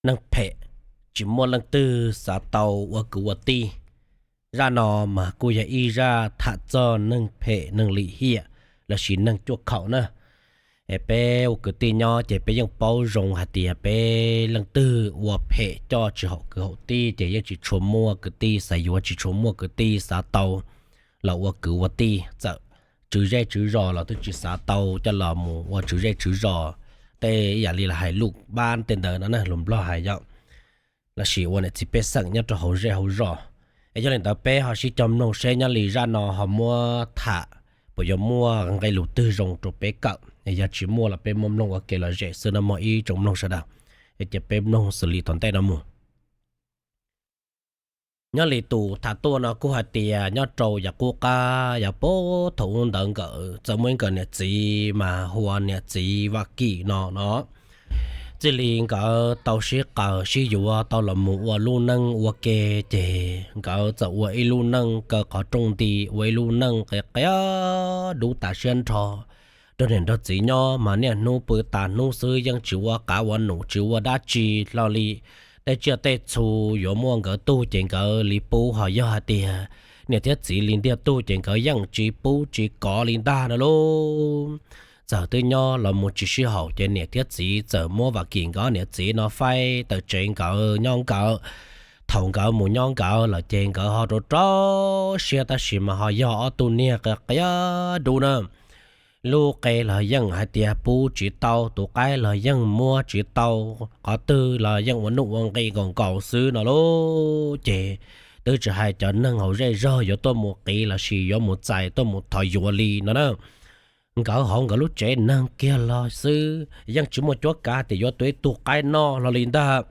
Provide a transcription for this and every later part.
neeg phem, tsis muaj leej twg xav tau ua kwv ua tij. Zaj no mas kuj yog ib zaj tham txog neeg phem neeg lim hiam lossis neeg cuaj khaum na. Es peb ua kwv tij nyob ces peb yeej paub zoo hais tias peb leej twg ua phem coj tsis haum kwv haum tij ces yeej tsis tshua muaj kwv tij xav yuav, tsis tshua muaj kwv tij xav tau los ua kwv ua tij. Txawm tswv zej tswv zos los twb tsis xav tau coj los mus ua tswv zej tswv zos. Tej ib yam li hais lub pab tej ntawd no na, lus Nplog hais yom, lossis ua niam txiv pej xeem nyob rau hauv zej hauv zos. Es yog li ntawd peb ho sib cog mloog seb nyob li zaj no ho muab tham puas yuav muaj nqe lus twg zoo rau peb kawm. Es yog tsis muaj los peb muab mloog ua ke los zem xwb no mog ib tsoom mloog sawv daws. Es cia peb mloog xws li tom ntej no mus. Nyob li tus tham tuaj no kuj hais tias nyob rau yav qub qab yav puag thaum ub ntawd nkawd txawm muaj ib nkawd niam txiv mas hu ua niam txiv Vam Kim no no. Txij li nkawd tau sib qawm sib yuav tau los mus ua lub neej ua ke ces nkawd txawm ua ib lub neej kaw qhov rooj nti, ua ib lub neej qia qia dub tas siab nrho rau niam nrog txiv nyob mas niaj hnub pw tas hnub xwb yeej tsis ua qav ua num tsis ua dab tsi hlo li. Tej tsiaj tej txhu yuav muaj nkawd tug ces nkawd li pub, ho yog hais tias niam thiab txiv li ntiag tug ces nkawd yeej tsis pub tsis kov li ntag no lauj. Txawm twb nyob los mus tsis sib haum ces niam thiab txiv txawm muab Vam Kim nkawd niam txiv no faib tawm tsev nkawd nyob nkawd. Thaum nkawd mus nyob nkawd lawm ces nkawd ho rau rau siab tab sis mas ho yog ob tug niag qia qia dub na. Lub qe los yeej hais tias pub tsis tau, tus qaib los yeej muab tsis tau, qhov twg los yeej ua nuj ua nqi nkaus nkaus xwb no lauj. Ces twb tsis hais cov neeg hauv zej zog yuav tuaj mus qiv lossis yuav mus txais tuaj mus thov yuav li no na. Nkawd hauv nkawd lub tsev neeg kiag los xwb yeej tsis muaj cuab kav tias yuav tua ib tug qaib noj hlo li ntag.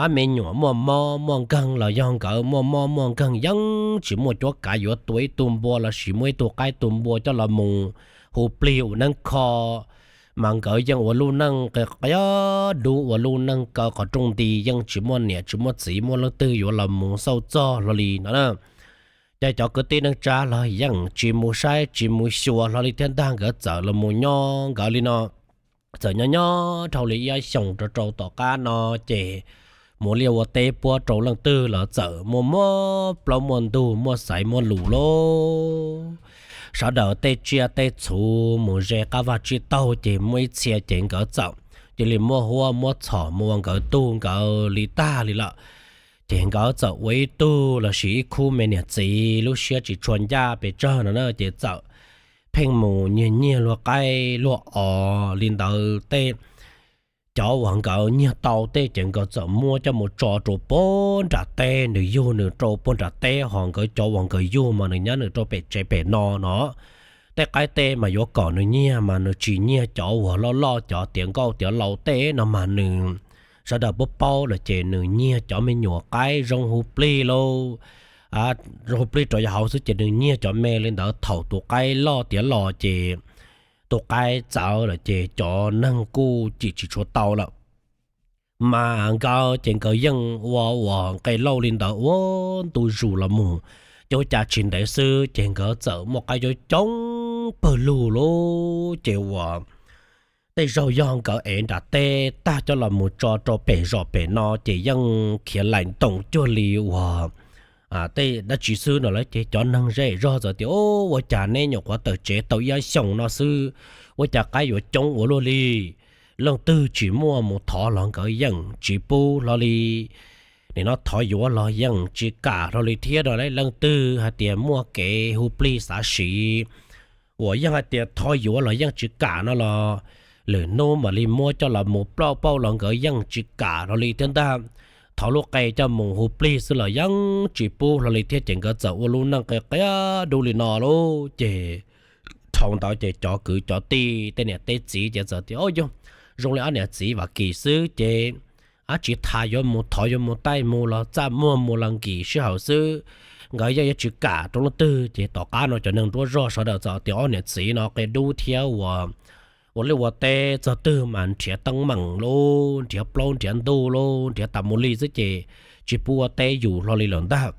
Ab, me nyuam muaj mob muaj nkeeg los yog nkawd muaj mob muaj nkeeg yeej tsis muaj cuab kav yuav tua ib tug npua lossis muab ib tug qaib tus npua coj los mus hu plig ua neeb kho. Mas nkawd yeej ua lub neej qia qia dub, ua lub neej kaw qhov rooj nti, yeej tsis muaj niam tsis muaj txiv muaj leej twg yuav los mus xauj txog hlo li no na. Ces cov kwv tij neej tsa los yeej tsis mus saib tsis mus xyuas hlo li thiab ntag, nkawd txawm los mus nyob nkawd li no. Txawm nyob nyob dhau li ib ob xyoos rau rau tom qab no ces mus liaj ua teb puab rau leej twg los txawm muaj muaj plaub muaj ntug muaj xaiv muaj lus lauj. Sawv daws tej tsiaj tej txhu mus ze qab vaj tsib taug ces muaj ib txhia ces nkawd txawm cia li muab huab muab txhom mus ua nkawd tug nkawd li tag li lawm. Ces nkawd txawm ua ib tug lossis ib khub me niam txiv lub siab tsis tshua ncaj pes tsawg no na, ces txawm pheej mus nyiag nyiag luag qaib luag os li ntawd tej. Cov uas nkawd nyiag tau tej ces nkawd txawm muab coj mus tso rau puag nram teb, nws yug nws rau puag nram teb, ho nkawd cov uas nkawd yug mas nws nyob nws rau pem tsev pem no no. Tej qaib tej mas yuav kom nws nyiag mas nws tsis nyiag cov uas loj loj, cov tiav nkauj tiav laus tej no mas nws, sawv daws puab paub lawm ces nws nyiag cov me nyuam qaib zoo hu plig lauj. Zoo hu plig rau yav hauv xwb ces nws nyiag cov me li ntawd, thaum tus qaib loj tiav los ces tus qaib txawv lawm ces cov neeg kuj cim tsis tshua tau lawm. Mas nkawd ces nkawd yeej ua uas nqe lauj li ntawd ua ntu zus los mus, ces ua cas tsis ntev xwb ces nkawd txawm muaj qaib coob coob pawg lug lauj. Ces uas tej zaug yog nkawd ev nram teb tag coj los mus tso rau pem zos pem no ces yeej khiav laim ntoos cuag li uas tej dab tsi xwb no lawm. Ces cov neeg zej zog txawm tias, Ua cas neb nyuam qhuav tawm tsev tau ib ob xyoos no xwb, ua cas qaib yuav coob ua luaj li? Leej twg tsis muaj mus thov los nkawd yeej tsis pub hlo li. Nim no thov yuav los yeej tsis kam hlo li thiab no. Leej twg hais tias muaj kev hu plig xav siv uas yeej hais tias thov yuav los yeej tsis kam no los lwm hnub mam li muab coj los mus plauj pauj los nkawd yeej tsis kam hlo li thiab ntag. Thov lub qe coj mus hu plig xwb los yeej tsis pub hlo li thiab ces nkawd txawm ua lub neej qia qia dub li no lauj. Ces thaum ntawd ces cov kwv cov tij tej niam tej txiv ces txawm tias, Au yog zoo li ob niam txiv Vam Kis xwb ces ab tsis tas yuav mus thov yuav mus taij mus los txaj muag mus los nkim sij hawm xwb, nkawd yeej yuav tsis kam rau leej twg. Ces tom qab no cov neeg nruab zog sawv daws txawm tias ob niam txiv no qia dub thiab uas ua liaj ua teb txog twg mas nrhiav teeb meem lauj, nrhiav plaub nrhiav ntug lauj, nrhiav tas mus li xwb ces tsis pub ua teb yus hlo li lawm ntag.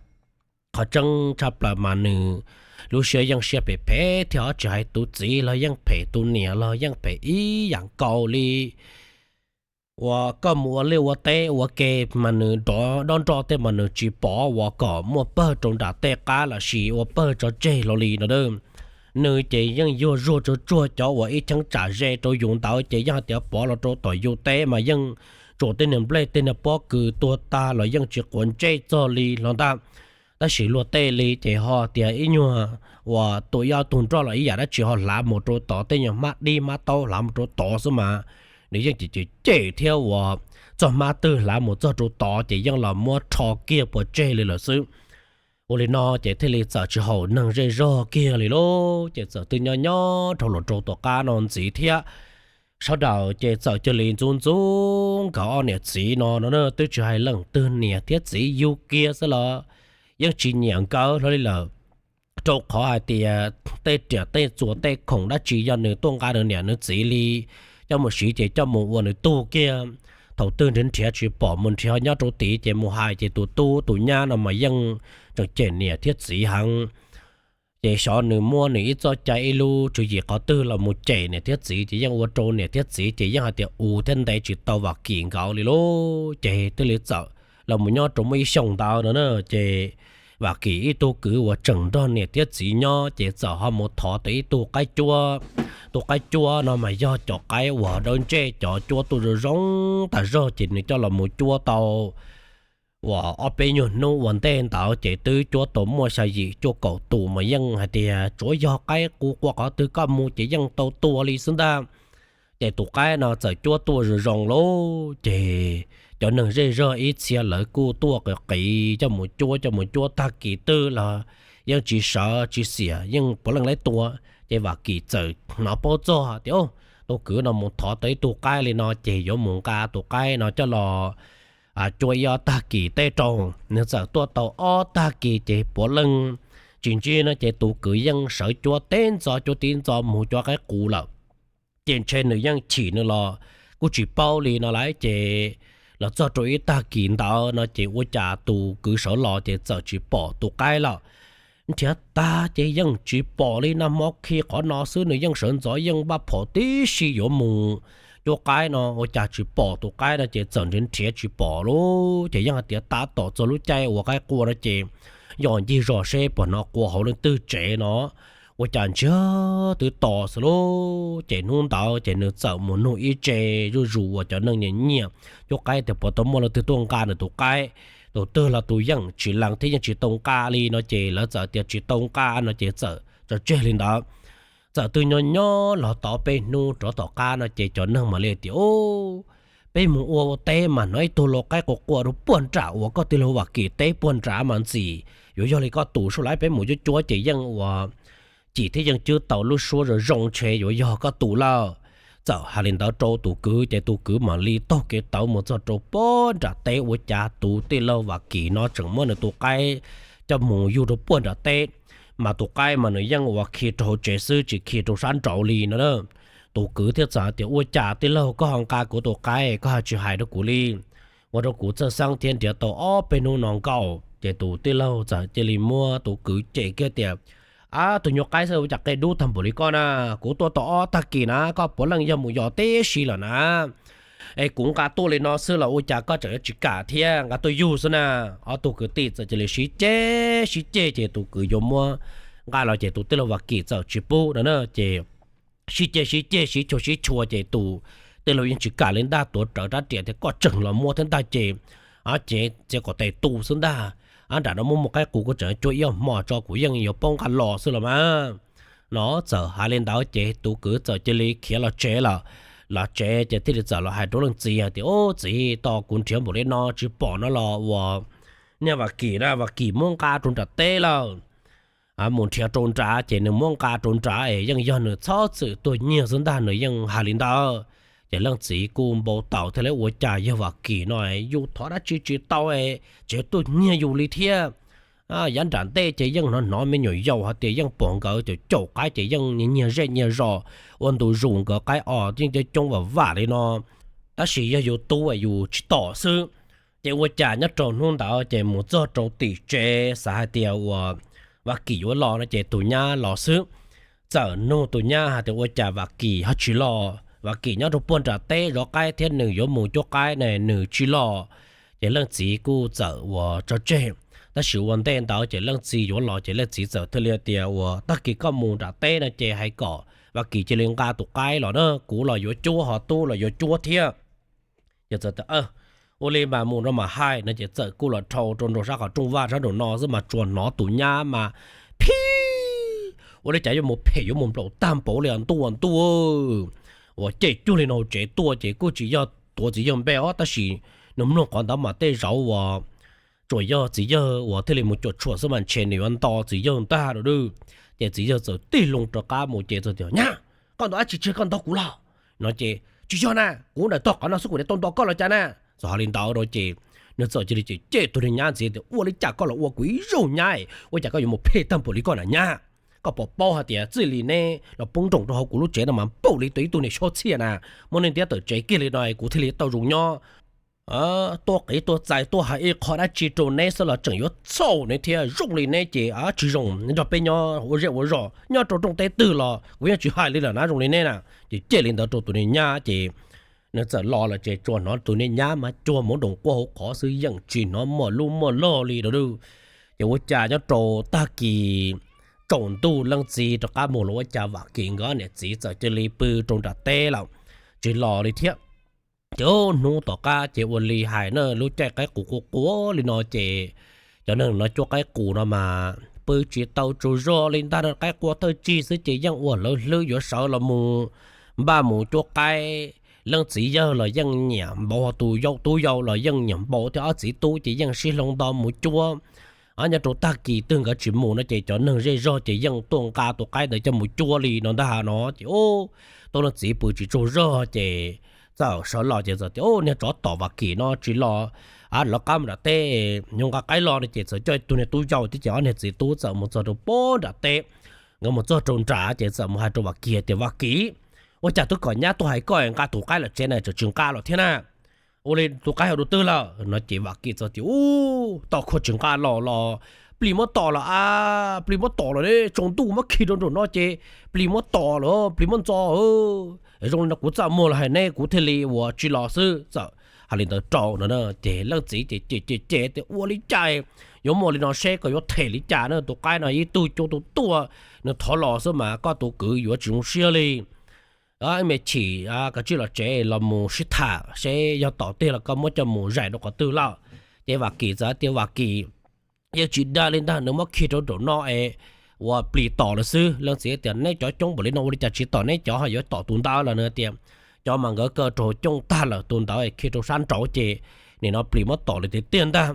Qhov tseeb tshaj plaws mas nws lub siab yeej siab phem phem thiab, tsis hais tus txiv los yeej phem, tus niam los yeej phem ib yam nkaus li. uas koj mus ua liaj ua teb ua ke mas nws dov dob nroj tej mas nws tsis pom uas kom muaj pawg rau nram tej qab los sis ua pawg tso tseg hlo li no. Nws ces yeej yuag zuag tsuag tsuag cov uas ib cheeb tsam ze rau yus ntawd ces yeej hais tias pov los rau tom yus teb mas yeej tsuas tej niag nplej tej niag pob kws tuag tag los yeej tsis quav ntsej txog li hlo ntag. Tab sis luag tej li ces ho tias ib nyuag uas tua ib ob tug nroj los ib yam dab tsi ho hlav mus rau tod, tej nyuag hmab dib hmab taub hlav mus rau tod xwb mas nws yeej cem cem cem thiab uas txoj hmab twg hlav mus txog rau tod ces yeej los muab rho kiag pov tseg li lawm xwb. Ua li no ces thiaj li txawm tsis haum neeg zej zog kiag li lauj. Ces txawm twb nyob nyob dhau los rau tom qab no ntxiv thiab, sawv daws ces txawm cia li ntxub ntxub nkawd ob niam txiv no no na, twb tsis hais leej twg niam thiab txiv yug kiag xwb los yeej tsis nyiam nkawd hlo li lawm. Rau qhov hais tias tej riam tej txuas tej khoom dab tsi yog nws tuaj nqa nws niam nws txiv li coj mus siv ces coj mus ua nws tug kiag. Thaum twg nrhiav nrhiav tsis pom mus nrhiav nyob rau tid ces mus hais ces tus tub tus nyab no mas yeej tseem cem niam thiab txiv heev. Ces xyov nws muab nws ib txoj cai ib lub tswv yim qhov twg los mus cem niam thiab txiv ces yeej ua rau niam thiab txiv ces yeej hais tias u thiab ntev tsis tau Vam Kim nkawd li lauj. Ces thiaj li txawm los mus nyob rau muaj ib xyoos ntawd no na, ces Vam Kim ib tug kwv uas tseem nrog niam thiab txiv nyob ces txawm ho mus thov tau ib tug qaib cuab. Tus qaib cuab no mas yog cov qaib uas dawb ntsej cov cuab tuaj zoo zoo tas zog ces nws coj los mus cuab tau uas ob peb nyuag hnub ua ntej ntawd ces twb cuab tau muaj xya yim cuaj kaum tus mas yeej hais tias tsuav yog qaib qus qua qhov twg koj mus ces yeej tau tua li xwb ntag. Ces tus qaib no txawm cuab tuaj zoo zoo lauj, ces cov neeg zej zog ib txhia lawv kuj tuaj qiv qiv coj mus cuab coj mus cuab tag kis twg los yeej tsis sawv tsis xiam yeej puav leej lawv tua. Ces Vam Kim txawm hnov paub txog tias tus kwv no mus thov tau ib tug qaib li no ces yuav mus nqa tus qaib no coj los cuab ib ob tag kis teb rau. Nws txawm tuaj tau ob tag kis ces puav leej tsis ntsib no ces tus kwv yeej sawv cuab teb ntxov cuab tib ntxov mus cuab qaib qus lawm. Ces ntshe nws yeej chim nws los kuj tsis paub li no lawm ces los txog rau ib tag kis ntawd no ces ua cas tus kwv sawv los ces txawm tsis pom tus qaib lawm. Nrhiav tag ces yeej tsis pom li, nag hmo khi qhov no xwb nws yeej sawv ntxov yeej npaj phom tib si yuav mus cuab qaib no ua cas tsis pom tus qaib no ces txawm nrhiav nrhiav tsis pom lauj. Ces yeej hais tias tab tom txog lub caij uas qaib qua no ces yog ncig zog seb puas hnov qua hauv leej twg tsev no. Ua cas ntsiag twb to xwb lauj. Ces hnub ntawd ces nws txawm mus nug ib tse zuj zus uas cov neeg nyiam nyiam cuab qaib tias puas tau muaj leej twg tuaj nqa nws tus qaib. Tus twg los tus yeej tsis lees thiab yeej tsis tau nqa li no ces lawv txawm tias tsis tau nqa no ces txawm tso tseg li ntawd. Txawm twb nyob nyob los tau peb hnub rov tom qab no ces cov neeg mam li tias, peb mus ua teb mas hnov ib tug lau qaib qua qua rau puag nram uas koj tij laug Vam Kim teb puag nrad mas ntxim yuav yog li koj tus sub laiv, peb mus cuab cuab ces yeej ua cim thiab yeej cwb tau lub suab zoo zoo ntshe yuav yog koj tus lawm. Txawm hais li ntawd rau tus kwv ces tus kwv mam li taug kev tawv mus txog rau puag nram teb ua cas tus tij laug Vam Kim no tseem muab nws tus qaib coj mus yug rau puag nram teb. Mas tus qaib mas nws yeej ua khi rau hauv tsev xwb tsis khi rau sab nraud li no. Tus kwv thiaj txawm hais tias ua cas tij laug koj ho nqa kuv tus qaib koj ho tsis hais rau kuv li, ua rau kuv txhawj xeeb thiab nrhiav tau ob peb hnub no nkaus. Ces tus tij laug txawm cia li muab tus kwv cem kiag tias, ab, tus nyuag qaib xwb ua cas qe dub tag npaum li koj na, kuv tuaj tau ob tag kis na koj puav leej yog mus yos tib si lawm na. Es kuv nqa tuaj li no xwb los ua cas koj tseem yuav tsis kam thiab nqa tuaj yug xwb na. Ob tug kwv tij txawm cia li sib ceg sib ceg ces tus kwv yuav muab nqa los ces tus tij laug Vam Kim txawm tsis pub no na. Ces sib ceg sib ceg sib chua sib chua ces tus tij laug yeej tsis kam li ntag, tuav rawv rab riam tias koj tseem los muab thiab ntag ces, ab, ces txiav kom tes tu xwb ntag. Ab, nram no muaj muaj qaib qus koj tseem cuab ib ob hmo tso kuv yeej yuav paub nqa los xwb los mas. No txawm hais li ntawd ces tus kwv txawm cia li khiav los tsev lawm. Los tsev ces thiaj li txawm los hais rau leej txiv hais tias, ub txiv, tos kuv nrhiav npaum li no tsis pom no los uas niag Vam Kim na, Vam Kim muab nqa rau nram teb lawm. Mus nrhiav rau nrad ces nws muab nqa rau nrad es yeej yog nws txhob txwm tuag nyiag xwb ntag, nws yeej hais li ntawd. Ces leej txiv kuj npau taws thiab li, ua cas yog Vam Kim no yus thov dab tsi tsis tau es tseem tuag nyiag yus li thiab. Yav nram ntej ces yeej hnov hnov me nyuam yaus hais tias yeej pom nkawd caum caum qaib ces yeej nyiag zej nyiag zos, ua ntu zus nkawd qaib os yeej coob coob vam vam li no. Tab sis yog yus tub yus tsis tom xwb. Ces ua cas nyob rau hnub ntawd ces mus txog rau tim tsev xav hais tias uas Vam Kim yuav los no ces tus nyab los xwb. Txawm nug tus nyab hais tias ua cas Vam Kim ho tsis los, Vam Kim nyob rau puag nram teb zov qaib thiab nws yuav mus cuab qaib ne nws tsis los. Ces leej txiv kuj txawm uas tso tseg. Tab sis ua ntej ntawd ces leej txiv yuav los ces leej txiv txawm thiaj li tias uas tag kis koj mus nram teb no ces hais kom Vam Kim cia li nqa tus qaib los na, kuv los yuav cuab ho tub los yuav cuab thiab. Ces txawm tias ua li mas mus no mas hais no ces txawm kuj los dhau rau nram sab qhov rooj vag sab nraum no xwb mas tsuas hnov tus nyab mas phib, ua li cas yuav mus phem yuav mus nplaum tag npaum li ntuj ntuj uas cem cuag li no hauv tsev tuaj ces kuj tsis yog tuav txiv yawg npe os tab sis nws mloog qhov ntawd mas tej zaum uas tsuas yog txiv yawg uas thiaj li mus cuam tshuam xwb mas ntshe nws yuav nto txiv yawg ntag lauj. Ces txiv yawg txawm tig loo rov qab mus ces txawm tias nyab, koj nto dab tsi tsis koj nto kuv los no ces tsis yog na, kuv ntawm tog qhov no xwb kuv niam tau nto koj los cas na. Txawm hais li ntawd rau ces nws txawm cia li cem cem tus niag nyab ntxiv tias ua li cas koj los ua kuv ib zaug nyab, ua cas koj yuav mus phem tag npaum li koj na nyab. Koj puas paub hais tias txij li neb los poob nroos rau hauv kuv lub tsev no mas npaum li tus ib tug niag xyob txhiaj na, muab neb ntiab tawm tsev kiag li no kuv thiaj li tau zoo nyob tuaj qiv tuaj txais tuaj hais ib qho dab tsi rau neb xwb los tseem yuav txhaum neb thiab. Zoo li neb ces tsis zoo nrog peb nyob ua zej ua zos nyob rau rooj teb twg los kuv yeej tsis hais li lawm na zoo li neb na. Ces cem li ntawd rau tus niag nyab ces nws txawm los lawm ces tsuas hnov tus niag nyab mas cuag mus nroos quaj hauv qhov xwb yeej tsis hnov muaj lub muaj log li lauj. Ces ua cas nyob rau tag kis tsaus ntuj leej txiv rov qab mus los ua cas Vam Kim nkawd niam txiv txawm cia li pw rau nram teb lawm tsis los li thiab. Ces hnub tom qab ces ua li hais na lub caij qaib qus quaj quaj li no ces cov neeg no cuab qaib qus no mas pw tsis tau tsaug zog li ntag no, qaib qua thawj tsig xwb ces yeej ua hlawv hlwb yuav sawv los mus npaj mus cuab qaib. Leej txiv yawg los yeej nyiam npaum, tus yau tub yau los yeej nyiam npaum thiab ob txiv tub ces yeej sib hloov nto mus cuab. Nyob rau tag kis twg nkawd tsis mus no ces cov neeg zej zog ces yeej tuaj nqa tus qaib ntawd coj mus cuab li no ntag no ces tus leej txiv pw tsis tsaug zog ces txawm sawv los ces txawm tias niag tsov tom Vam Kim no tsis los, lawv qab mus nram teb yuav nqa qaib los no ces txawm coj tus niag tub yau thiab ces ob niag txiv tub txawm mus txog rau puag nram teb. Nkawd mus txog rau nram ces txawm mus hais rau Vam Kim tias Vam Kim, ua cas twb kom nyab tuaj hais koj nqa tus qaib los tsev na tseem tsis nqa los thiab na? Ua li tus qaib ho dua twg lawm no ces Vam Kim txawm tias ub, tau khuv tsis nqa los los plis muab tom lawm a, plis muab tom lawm, tsaus ntuj muab khi rau nraum no ces plis muab tom lawm, plis muab ntxo. Zoo li no kuv txaj muag los hais neb kuv thiaj li uas tsis los xwb. Txawm hais li ntawd rau no ces leej txiv ces cem cem cem tias ua li cas yuav muaj li no seb koj yuav them li cas na, tus qaib no ib tug cuab tug tuaj nws thov los xwb mas koj tus kwv yuav tsis zoo siab li. Ib me chim koj tsij los tsev los mus sib tham seb yog tom tiag los koj muab coj mus zais rau qhov twg lawm. Ces Vam Kim txawm tias Vam Kim yeej tsis dag li ntag, nws muab khi rau nraum no es ua plis tom lawm xwb. Leej txiv tias neb cov coob npaum li no ua li cas tsis tom neb cov ho yuav tom tus ntawd lawm? Nws tias cov mas nkawd kaw rau hauv cooj tag lawm, tus ntawd khi rau sab nraud ces nim no plis muab tom lawm tiag tiag ntag.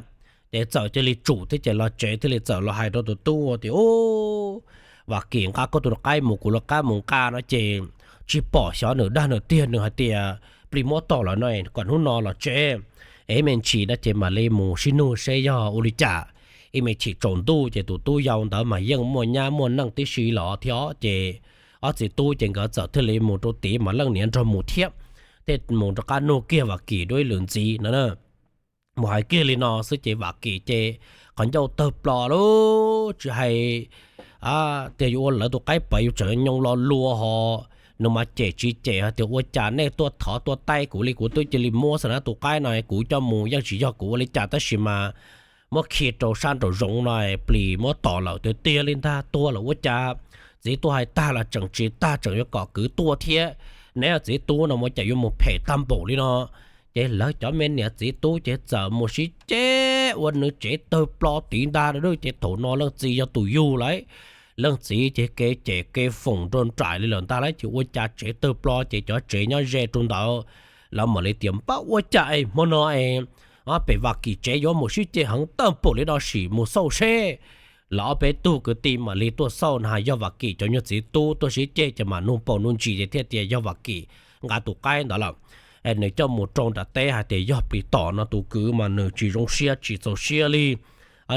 Ces txawm cia li tsum thiab ces los tsev thiaj li txawm los hais rau tus tub tias ub, Vam Kim nqa koj tus qaib mus kuv los qab mus nqa no ces tsis pom xyov nws dag nws tiag, nws hais tias plis muab tom lawm no kom hnub no los tsev, es me ntsis no ces mam li mus sib nug seb yog ua li cas. Ib me chim tsaus ntuj ces tus tub yau ntawd mas yeej muaj nyab muaj neej tib si los thiab ces ob txiv tub ces nkawd txawm thiaj li mus rau tid mas leej niam nrog mus thiab. Thiaj mus rov qab nug kiag Vam Kim dua ib lwm ntxiv no na. Mus hais kiag li no xwb ces Vam Kim ces qhov ncauj tawg plo lawm, tsis hais tias yuav ua lawv tus qaib pov yus tseem nyoo lo lua ho. Nws mas cem tsis cem hais tias ua cas nej tuaj thov tuaj taij kuv li, kuv twb cia li muab xwb na, tus qaib no kuv coj mus yeej tsis yog kuv ua li cas tab sis mas muab khi rau sab nraum zoov no plis muab tom lawm tiag tiag li ntag, tuag lawm ua cas. Txiv tuaj hais tag los tseem tsis tag, tseem yuav kom kwv tuaj thiab. Neb txiv tub no ua cas yuav mus phem tag npaum li no? Ces lawv cov me niam txiv tub ces txawm mus sib ceg ua nws tsev tawg plo tiv ntag. Ces thaum no leej txiv yog tus yug lawm, leej txiv ces kev cem kev foom rau nraim li lawm ntag lauj. Ces ua cas tsev tawg plo ces cov tsev nyob ze rau ntawd, lawv mam li tias npab ua cas es hmo no es pem Vam Kim tsev yuav mus sib ceg heev tag npaum li no, sim mus xauj seb. Lawv ob peb tug kwv tij mam li tuaj xauj na, yog Vam Kim cov nyuag txiv tub tuaj sib ceg ces mam nug paus nug ntsis ces thiaj tias yog Vam Kim nqa tus qaib ntawd lawm. Nws coj mus rau nram teb hais tias yog plis tom no tus kwv mas nws tsis zoo siab tsis txaus siab li.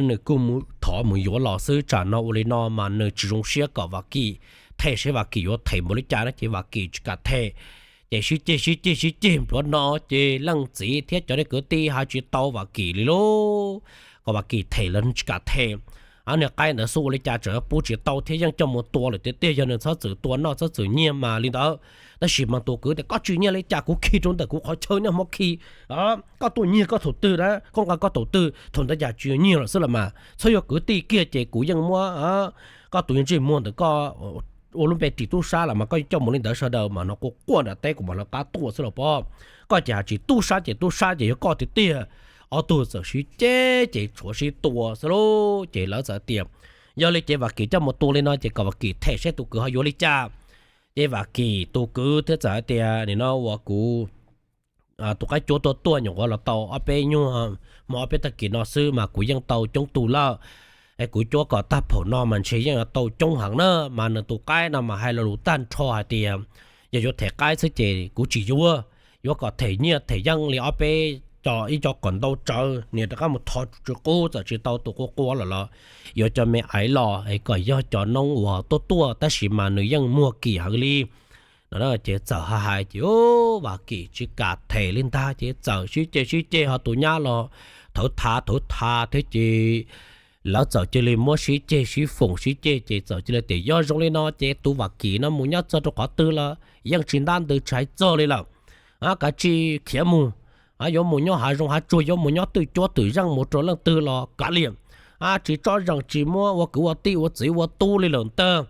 Nws kuj mus thov mus yuav los xwb, tsam no ua li no mas nws tsis zoo siab kom Vam Kim them seb Vam Kim yuav them npaum li cas no ces Vam Kim tsis kam them. Ces sib ceg sib ceg sib ceg npluav no ces leej txiv thiab cov kwv tij hais tsis tau Vam Kim li lauj, kom Vam Kim them los tsis kam them. Niag qaib ntawd xub ua li cas tseem pub tsis tau thiab yeej coj mus tua lawm tiag tiag, yog nws txhob txwm tua noj txhob txwm nyiag mas li ntawd. Tab sis mas tus kwv tias koj tsis nyiag li cas kuv khi rau ntawm kuv qhov chaw niaj hmo khi, koj tuaj nyiag koj thaum twg na, koj nqa koj thaum twg, thaum ntawd cas tsis nyiag lawm xwb los mas. Txhob yuav kwv tij kiag ces kuv yeej muab koj tus ntsej muag ntawm koj ua lub npe ris tub sab los mas koj coj mus li ntawd sawv daws mas no quaj quaj nram teb kuv mam lawv qab tuaj xwb los pob. Koj ces hais tsis tub sab ces tub sab ces yog koj tiag tiag. Ob tug txawm sib ceg ces tshuav sib tua xwb lauj. Ces lawv txawm tias yog li ces Vam Kim coj mus tua li no ces kom Vam Kim them seb tus kwv ho yuav li cas. Ces Vam Kim tus kwv thiaj txawm hais tias nim no uas kuv tus qaib cuab tuaj tuaj nyuam qhuav los tau ob peb nyuag hmo ob peb tag kis no xwb mas kuv yeej tau coob tus lawm. Es kuv cuab kom tag phaum no mas ntshe yeej yuav tau coob heev na, mas nws tus qaib no mas hais lo lus tag nrho hais tias yog yuav them qaib xwb ces kuv tsis yuav, yuav kom them nyiaj them yeej li ob peb co ib co kom ntau tsawv, niam rov qab mus thov tswv qub txawm tsis tau tus quaj quaj lawm los yuav cov me aiv los es kom yog cov noob uas tuaj tuaj tab sis mas nws yeej muag kim heev li no. Ces txawm hais hais ces Vam Kim tsis kam them li ntag ces txawm sib ceg sib ceg ho tus nyab los thawv thav thawv thav thiab ces lawv txawm cia li muab sib ceg sib foom sib ceg ces txawm cia li tias yog zoo li no ces tus Vam Kim no mus nyob txog rau qhov twg los yeej tsis ntab ntws tsis hais txog li lawm. Kav tsij khiav mus, yuav mus nyob hav zoov hav tsuag yuav mus nyob twj cuab twm zeej mus rau leej twg los kav liam, tsis tsob zeeg tsis muab ua kwv ua tij ua txiv ua tub li lawm ntag.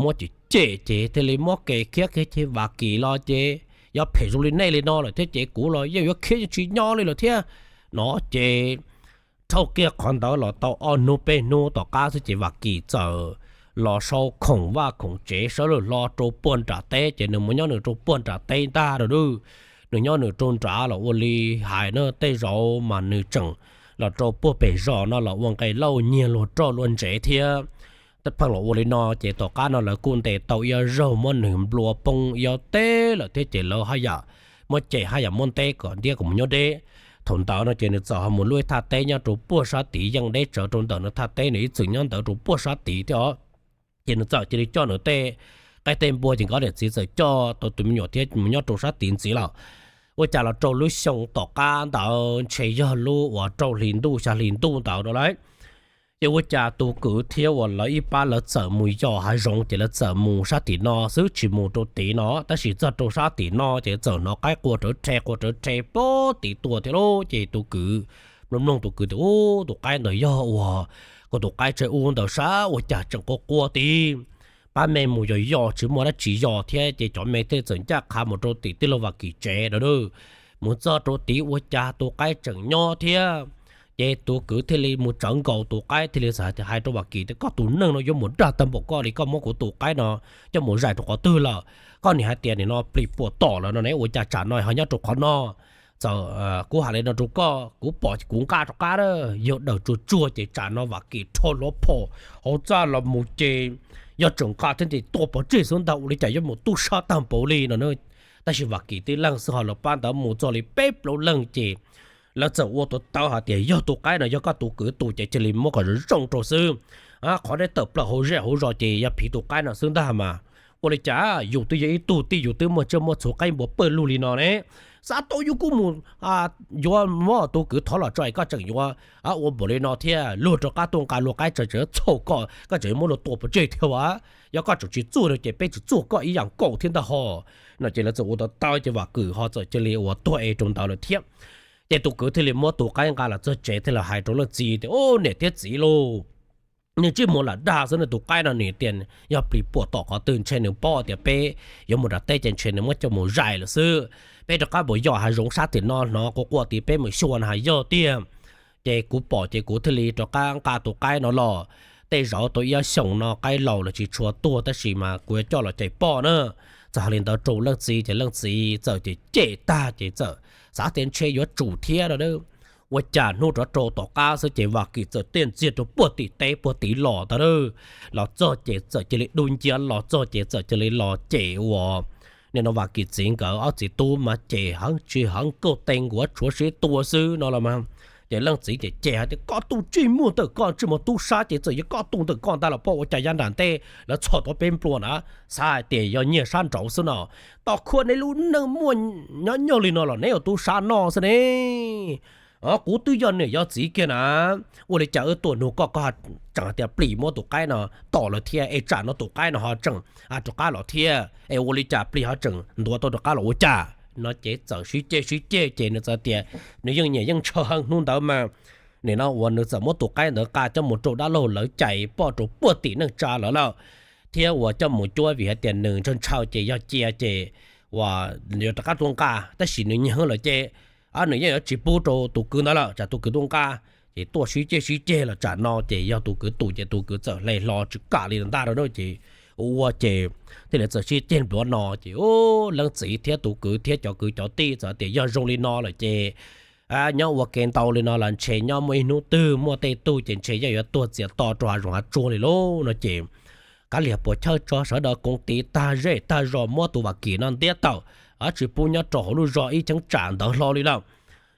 Muab cem cem ces thiaj li muab kev khiav kiag ces Vam Kim los ces yog phem zoo li nej li no lawm thiab ces kuv los yeej yuav khiav yeej tsis nyob li lawm thiab no ces dhau kiag qhov ntawd los tau ob hnub peb hnub tom qab xwb ces Vam Kim txawm los sau khoom vaj khoom tsev sawv lawm hlo rau puag nram teb ces nws mus nyob nws rau puag nram teb ntag rau dub. Nws nyob nws rau nrad los ua li hais na tej zaum mas nws tseem los rau puag pem zos no los ua nqe lauj nyiag luag roj luag ntsev thiab. Tej pheej los ua li no ces tom qab no lawv kuj ntes tau ib ob zaug muab nws nplua poob ib ob teg lawm thiab ces lawv haj yam muab cem haj yam muab ntes kom ntiab kom mus nyob deb. Thaum ntawd no ces nws txawm ho mus luaj ib thaj teb nyob rau puag sab tid yeej deb tsawv rau ntawm nws thaj teb nws ib txwm nyob ntawd rau puag sab tid thiab os. Ces nws txawm cia li coj nws tej qaib tej npua ces nkawd niam txiv txawm coj tau tus me nyuam thiab mus nyob rau sab tid ntxiv lawm. Ua cas los rau lub xyoo tom qab ntawd ntshe yog lub uas rau hli ntuj xya hli ntuj ntawd no lauj. Ces ua cas tus kwv thiab uas lawv ib pab lawv txawm mus yos hav zoov ces lawv txawm mus sab tim no xwb tsis mus rau tid no tab sis txog rau sab tim no ces txawm hnov qaib qua rawv rhe qua rawv rhe puag tid tuaj thiab lauj. Ces tus kwv mloog mloog tus kwv tias ub tus qaib ntawd yog uas kuv tus qaib tsawg ub ntawd sab ua cas tseem qua qua tid. Pab me mus yos yos tsis muaj dab tsi yos thiab ces cov me thiaj li txawm ncaj qha mus rau tim tij laug Vam Kim tsev a. Mus txog rau tid ua cas tus qaib tseem nyob thiab. Ces tus kwv thiaj li mus tsawv nkaus tus qaib thiaj li txawm hais rau Vam Kim tias koj tus neeg no yuav mus dag tag npaum koj li koj muab kuv tus qaib no coj mus zais rau qhov twg lawm. Koj niam hais tias nim no plis puas tom lawm no ne ua cas tsam no ho nyob rau qhov no. Txawm kuv hais li no rau koj kuv pom kuv nqa rov qab a, yog daws tsuag tsuag ces tsam no Vam Kim rho hluav phom hauv txaj los mus ces yog tseem nqa thiab ces tua pov tseg xwb ntag ua li cas yuav mus tub sab tag npaum li no. Tab sis Vam Kim tib leeg xwb ho lawv pab ntawd mus txog li peb plaub leeg ces lawv txawm ua tus tawv hais tias yog tus qaib no yog koj tus kwv tus ces cia li muab kom zoo zoo rau xwb. Qhov deb tawm plaws hauv zej hauv zos ces yog phiv tus qaib no xwb ntag mas. Ua li cas yus twb yog ib tug tij yus twb muaj tsiaj muaj txhu qaib npua pawg lug li no ne, xav tau yus kuj mus yuav muab tus kwv thov los tso es koj tseem yuav ua npaum li no thiab luag rov qab tuaj nqa luag qaib tseem txhaum koj koj tseem yuav muab luag tua pov tseg thiab as. Yog koj tseem tsis txuag no ces peb tsis txuag koj ib yam nkaus thiab ntag ho. No ces lawv txawm ua tau tawv ces Vam Kim ho txawm cia li ua tuag es rau ntawd lawm thiab. Ces tus kwv thiaj li muab tus qaib nqa los txog tsev thiaj li hais rau leej txiv tias ub niam thiab txiv lauj, nws tsis mus lam dag xwb nws tus qaib no nws tias yog plis puam tom qhov twg ntshe nws paub tias peb yuav mus nram teb ces ntshe nws muab coj mus zais lawm xwb. Peb rov qab mus yos hav zoov sab tim no hnov quaj quaj tid peb mus xyuas no hais yog tiag. Ces kuv pom ces kuv thiaj li rov qab nqa tus qaib no los. Tej zaum tau ib ob xyoos no qaib laus los tsis tshua tuag tab sis mas kuv yuav coj los cais poj na. Txawm hais li ntawd rau leej txiv ces leej txiv txawm cem cem tag ces txawm xav tias ntshe yuav tsum thiab no. Ua cas hnub rov rau tom qab xwb ces Vam Kim txawm tiaj ntxiag rau puag tim teb puag tid los ntag. Los txog ces txawm cia li dub nciab los txog ces txawm cia li los cem uas nim no Vam Kim txiv nkawd ob txiv tub mas cem heev tsis heev kauj tee nkuav tshuav sib tua xwb no los mas. Ces leej txiv ces cem hais tias koj tus ntsej muag ntawm koj ntsej muag tub sab ces txawm yog koj tus ntawm koj ntag los poj ua cas yav nram ntej lawv txhom tau peb nplua na, xav hais tias yog nyiag sab nraud xwb no. Tom qhua neb lub neej muaj nyob nyuag li no los neb ua tub sab noj xwb ne. Kuv twb yog niam yog txiv kiag na, ua li cas wb tuaj nug koj, koj tseem hais tias plis muab tus qaib no tom lawm thiab es tsam no tus qaib no ho tseem rov qab los thiab es ua li cas plis ho tseem ntuav tau rov qab los ua cas no ces txawm sib ceg sib ceg ces nws txawm tias nws yeej nyiam yeej ntshaw heev hnub ntawd mas nim no uas nws txawm muab tus qaib ntawd nqa coj mus rau dab laug lawv cais poj rau puag tim neej tsa lawv lawm thiab uas coj mus cuab vim hais tias nws ntshaw ntshaw ces yog cia ces uas yuav rov qab tuaj nqa tab sis nws nyiam heev lawm ces nws yeej yuav tsis pub rau tus kwv ntawd lawm tsam tus kwv tuaj nqa. Ces tuaj sib ceg sib ceg los tsam no ces yog tus kwv tus ces tus kwv txawm hle hlo tsis kam li ntag rau ces ua ces thiaj li txawm sib ceg npluav no ces leej txiv thiab tus kwv thiab cov kwv cov tij txawm tias yog zoo li no lawm ces nyob ua ke ntau li no los ntshe nyob muaj ib hnub twg muaj tej tug ces ntshe yeej yuav tuag txias to rau hav zoov hav tsuag li lauj no ces Kab Lias puas chawj tso sawv daws koom tiv tag zej tag zos muab tus Vam Kim no ntiab tawm, tsis pub nyob rau hauv lub zos ib cheeb tsam ntawd hlo li lawm.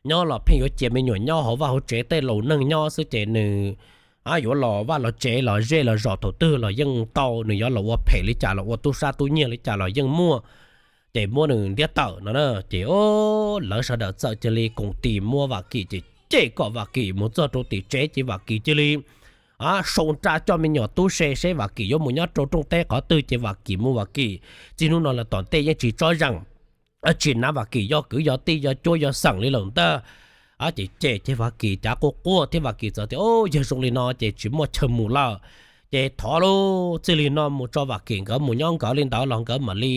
Nyob los pheej yuav cia me nyuam nyob hauv vaj hauv tsev tej laus neeg nyob xwb ces nws yuav los vaj los tsev los zej los zos thaum twg los yeej tau, nws yuav los ua phem li cas los ua tub sab tub nyiag li cas los yeej muaj, ces muab nws ntiab tawm no na. Ces lawv sawv daws txawm cia li koom tiv muab Vam Kim ces cem kom Vam Kim mus txog rau tim tsev ces Vam Kim cia li sau nra coj me nyuam tub se seb Vam Kim yuav mus nyob rau rooj teb qhov twg ces Vam Kim mus Vam Kim, txij hnub no los tom ntej yeej tsis tsob zeem, tsis hnav Vam Kim yog kwv yog tij yog cuab yog xeem li lawm ntag. Ces cem ces Vam Kim cav quaj quaj thiab Vam Kim txawm tias yog zoo li no ces tsis muaj chaw mus lawm, ces thov lauj, txij li no mus tso Vam Kim nkawd mus nyob nkawd li ntawd los nkawd mam li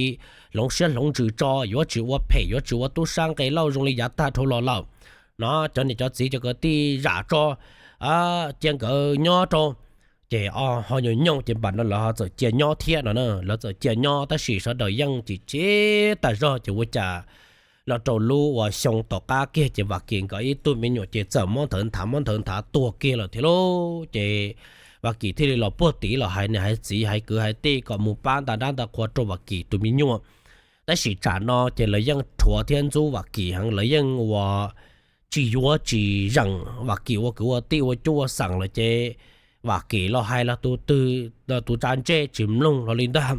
hloov siab hloov ntsws tso, yuav tsis ua phem yuav tsis ua tub sab nqe lauj zoo li yav tag dhau los lawm no. Cov niam cov txiv cov kwv tij zam tso, cia nkawd nyob rau. Ces ho nyuam nyooj ces npam no lawv ho txawm cia nyob thiab no na, lawv txawm cia nyob tab sis sawv daws yeej tsis tsis tas zog ces ua cas los rau lub uas xyoo tom qab kiag ces Vam Kim nkawd ib tug me nyuam ces txawm mob nthawv nthav mob nthawv nthav tuag kiag lawm thiab lauj. Ces Vam Kim thiaj li los puag tim los hais niam hais txiv hais kwv hais tij kom mus pab nta dab nta qhua rau Vam Kim tus me nyuam. Tab sis tsam no ces lawv yeej rhuav thiab ntxub Vam Kim heev, lawv yeej uas tsis yuav tsis zeem Vam Kim ua kwv ua tij ua cuab ua xeem lawm ces Vam Kim los hais los tus twg los tus tsa ntsej tsis mloog los li ntag.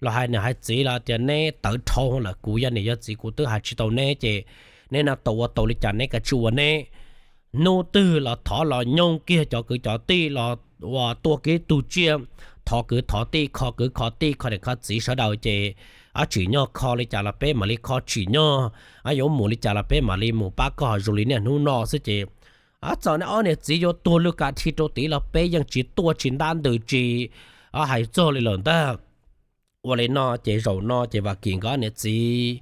Los hais niam hais txiv los tias neb tawv dhau lawm, kuv yog niam yog txiv kuv twb hais tsis tau neb ces neb no tau ua tau li cas neb kav tsij ua neb. Hnub twg los thov los nyooj kiag cov kwv cov tij los uas tua kiag tug tsiaj, thov kwv thov tij kho kwv kho tij kho niam kho txiv sawv daws ces tsim nyog kho li cas los peb mam li kho tsim nyog, yuav mus li cas los peb mam li mus pab koj zoo li niaj hnub no xwb ces txawm neb ob niam txiv yuav tuag lwj kav dhi rau tid los peb yeej tsis tuaj tsis ntab ntws tsis hais txog li lawm ntag. Ua li no ces zaum no ces Vam Kim nkawd ob niam txiv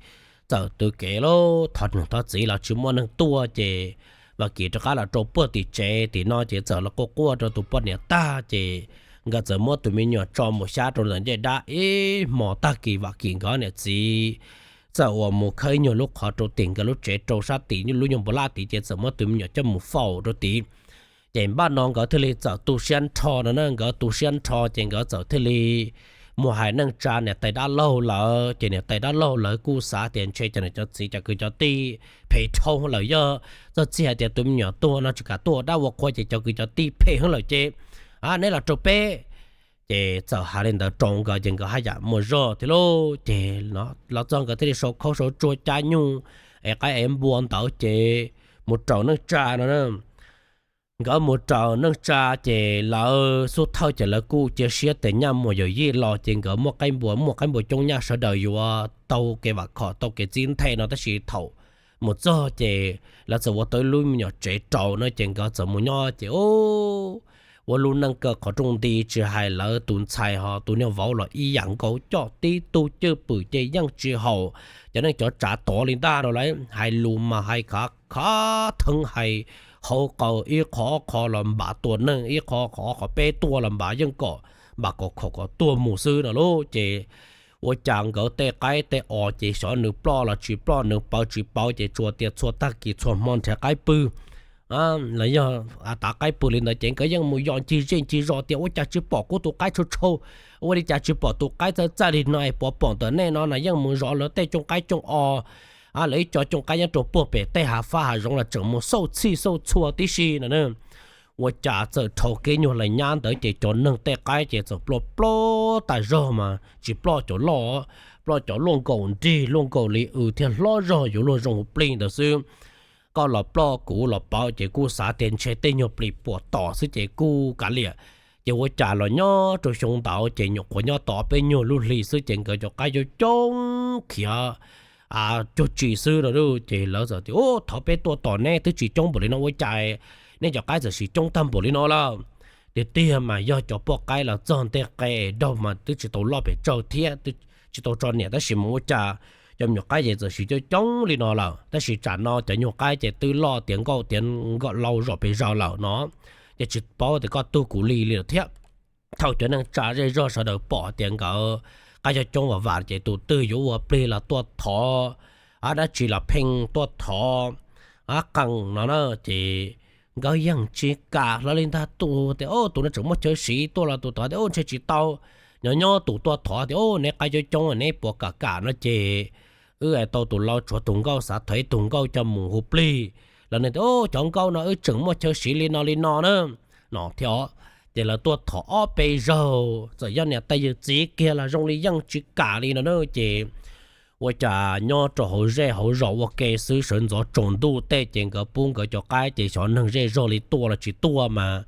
txawm tw kev lauj, thov niam thov txiv los tsis muaj neeg tuaj ces Vam Kim rov qab los rau puag tim tsev tim no ces txawm los quaj quaj rau tus poj niam tag ces nkawd txawm muab tus me nyuam tso mus xyab rau ntawm ncej dab ib hmos tag kis Vam Kim nkawd ob niam txiv txawm uas mus khawb ib nyuag lub qhov rau tim nkawd lub tsev rau sab tim lub nyuag npua laj tid ces txawm muab tus me nyuam coj mus faus rau tid. Ces npaj no nkawd thiaj li txawm tu siab nrho no na, nkawd tu siab nrho ces nkawd txawm thiaj li mus hais neej tsa niam tais dab laug lawv ces niam tais dab laug lawv kuj xav tias ntshe cov niam cov txiv cov kwv cov tij phem dhau lawm, yog txog txij hais tias tus me nyuam tuag no tsis kam tuaj ua dab ua qhua ces cov kwv cov tij phem heev lawm ces neb los rau peb. Ces txawm hais li ntawd rau nkawd ces nkawd haj yam muaj zog thiab lauj. Ces los txog nkawd thiaj li sau khaub sau tsuag cab nyuj es qaib es npua ntawd ces mus raws neej tsa no na. Nkawd mus raws neej tsa ces lawv xub thawj ces lawv kuj cia siab tias nyaj muas yawm yij los ces nkawd muaj qaib npua muaj qaib npua coob nyaj sawv daws yuav tau kev vam khom tau kev txib nthe no tab sis thaum mus txog ces lawv txawm ua tau ib lub me nyuam tsev rau no ces nkawd txawm mus nyob ces ua lub neej kaw qhov rooj nti tsis hais lawv tus ntxhais ho tus niag vauv los ib yam nkaus coj tib tug cwj pwm ces yeej tsis haum cov neej cov tsav tod li ntag rau lawv hais lus mas hais khav khav theeb hais hauv qhov ib qho ob qho los npam tua neeg ib qho qhov ob qhov peb tuaj los npam yeej kom npam kom khaum kom tuag mus xwb no lauj. Ces ua cas nkawd tej qaib tej os ces xyov nws ploj los tsis ploj nws pawv tsis pawv ces tsuas tias txhua tag kis txhua hmo nrhiav qaib pw los yog tav qaib pw li ntawd ces nkawd yeej mus yos ncig zej ncig zos tias ua cas tsis pom kuv tus qaib tshau tshau, ua li cas tsis pom tus qaib txawj txawj li no es puas pom ntawm nej no na. Yeej mus zov lawv tej cooj qaib cooj os, lawv ib co cooj qaib nyob rau puag pem tej hav fab hav zoov los tseem mus xauj txhij xauj txhua tib si no na. Ua cas txawm dhau kev nyuag lawm nyab ntawd ces cov neeg tej qaib ces txawm ploj ploj tas zog mas tsis ploj cov loj, ploj cov luaj nkaus nrig luaj nkaus li w thiaj hlob zog yuav luag zoo hu plig ntawd xwb. koj los ploj kuv los pauv ces kuj xav tias ntshe tej nyuag plis puas tom xwb ces kuj kav liam. Ces ua cas los nyob rau xyoo ntawd ces nyuam qhuav nyob tau peb nyuag lub hli xwb ces nkawd cov qaib coob coob khiav cuag tsi xwb no. Ces lawv txawm tias, Ub, thov peb tuaj tos neb twb tsis coob npaum li no ua cas neb cov qaib txawm sis coob tag npaum li no lawm? Tiag tiag mas yog cov poj qaib los txog ntej qe es daug mas twb tsis tau loj pes tsawg thiab, tsis tau tso niam tab sis mas ua cas cov me nyuam qaib ces txawm sis coob coob li no lawm. Tab sis tsam no cov nyuag qaib ces twb loj tiav nkauj tiav nkauj lau zom pes zaws lawm no, ces tsis paub tias koj tug kuv li li lawm thiab. Thaum cov neeg tsa zej zog sawv daws pom tias nkawd qaib coob coob vam vam ces tus twg yuav ua plig los tuaj thov, dab tsi los pheej tuaj thov qee no na, ces nkawd yeej tsis kam hlo li ntag. Tus tias, Tus no tseem muaj chaw siv, tuaj los tus thov tias, Ub, ntshe tsis tau. Nyob nyob tus tuaj thov tias, Ub, neb qaib coob coob neb puas kam kam no ces wb tau tus lau tshuav tus nkauj xav thov ib tug nkauj coj mus hu plig. Lawv tias, Ub, cov nkauj no wb tseem muaj chaw siv li no li no na, no thiab. Ces lawv tuaj thov ob peb zaug txawm yog niam tais yawm txiv kiag los zoo li yeej tsis kam li no na. Ces ua cas nyob rau hauv zej hauv zos ua ke xwb, sawv ntxov tsaus ntuj tej ces nkawd pub nkawd cov qaib ces xyov neeg zej zog li tuaj los tsis tuaj mas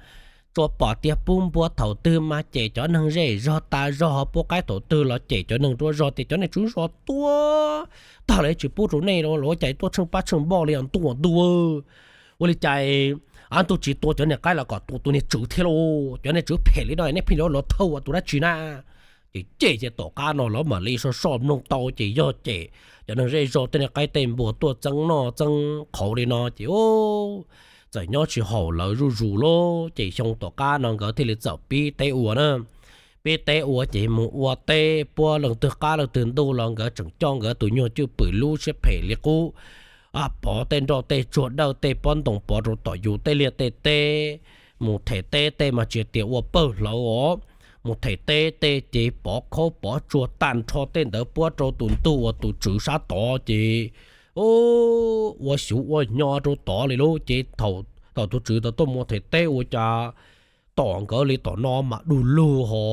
tsuas pom tias pub npua thaum twg mas cem cov neeg zej zog tas zog, ho pub qaib thaum twg los cem cov neeg ruaj zog tias cov neeg tsaug zog tuaj tag lawm tsis pub rau nej los ua cas tuaj tsheej pab tsheej npoj li os ntuj ntuj. Ua li cas ntuj tsis tua cov niag qaib los kom tua tus niag tswv thiab lauj? Cov niag tswv phem li no nej pheej yuav los thauj ua tus dab tsi na? Ces cem ces tom qab no lawv mam li soj soj mloog tau ces yog cem cov neeg zej zog tej niag qaib tej npua tuaj txeeb noj txeeb qhauv li no ces txawm nyob tsis haum lawv zuj zus lauj. Ces xyoo tom qab no nkawd thiaj li txawm pib teb ua na. Pib teb ua ces mus ua teb puab leej twg qab leej twg ntuj los nkawd tseem coj nkawd tus nyuag cwj pwm lub siab phem li qub, pov tej nroj tej tsuag dawj tej pob ntoo pov rau tom yus tej liaj tej teb, mus them teb tej mas tsis tias ua pawg hlawv os, mus them teb tej ces pov khaub pov tsuag tag nrho tej ntawd puab rau tus ntug uas tus tswv sab tod ces ua xyuv ua hnyo rau tod li lauj. Ces thaum tus tswv tau tuaj mus them teb ua cas tom nkawd li tom no mas du lug ho,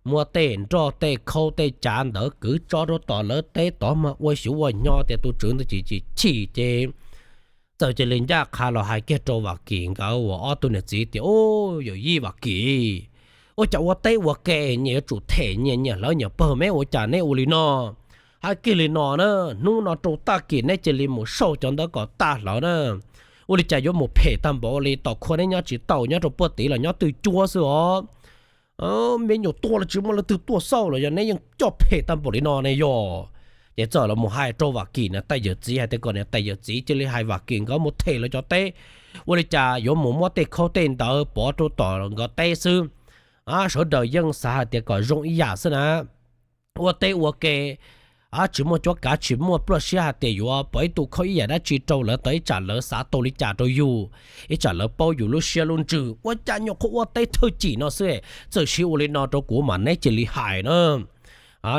muab tej nroj tej khaub tej cav ntawd kwv tso rau tom lawv teb tod mas ua xyuv ua hnyo tias tus tswv ntawd chim chim chim ces txawm cia li ncaj qha los hais kiag rau Vam Kim nkawd uas ob tug niam txiv tias, Ub, yawm yij Vam Kim, ua cas ua teb ua ke nyias yuav tsum them nyias, nyias hlawv nyias pawg, meb ua cas neb ua li no? Hais kiag li no na, hnub no rau tag kis neb cia li mus sau cov ntawd kom tag hlawv na. Ua li cas yuav mus phem tag npaum li, tom khua neb nyob tsis tau, nyob rau puag tid los nyob twj cuab xwb os. Me nyuam tuaj los tsis muaj leej twg tuaj xauj los yog neb yeej coj phem tag npaum li no ne yog? Ces txawm los mus hais rau Vam Kim niam tais yawm txiv hais tias kom niam tais yawm txiv cia li hais Vam Kim nkawd mus them lawv cov teb. Ua li cas yuav mus muab tej khaub tej ntawd pov rau tom nkawd teb xwb? Sawv daws yeej xav hais tias kom zoo ib yam xwb na. Ua teb ua ke tsis muaj cuab kav, tsis muaj pluaj siab hais tias yuav pov ib tug khaub ib yam dab tsi rau lawv tau, ib tsam lawv xav tau li cas rau yus, ib tsam lawv paub yus lub siab lub ntsws. Ua cas nyuam qhuav ua teb thawj cim no xwb, txawm siv ua li no rau kuv mas neb cia li hais na.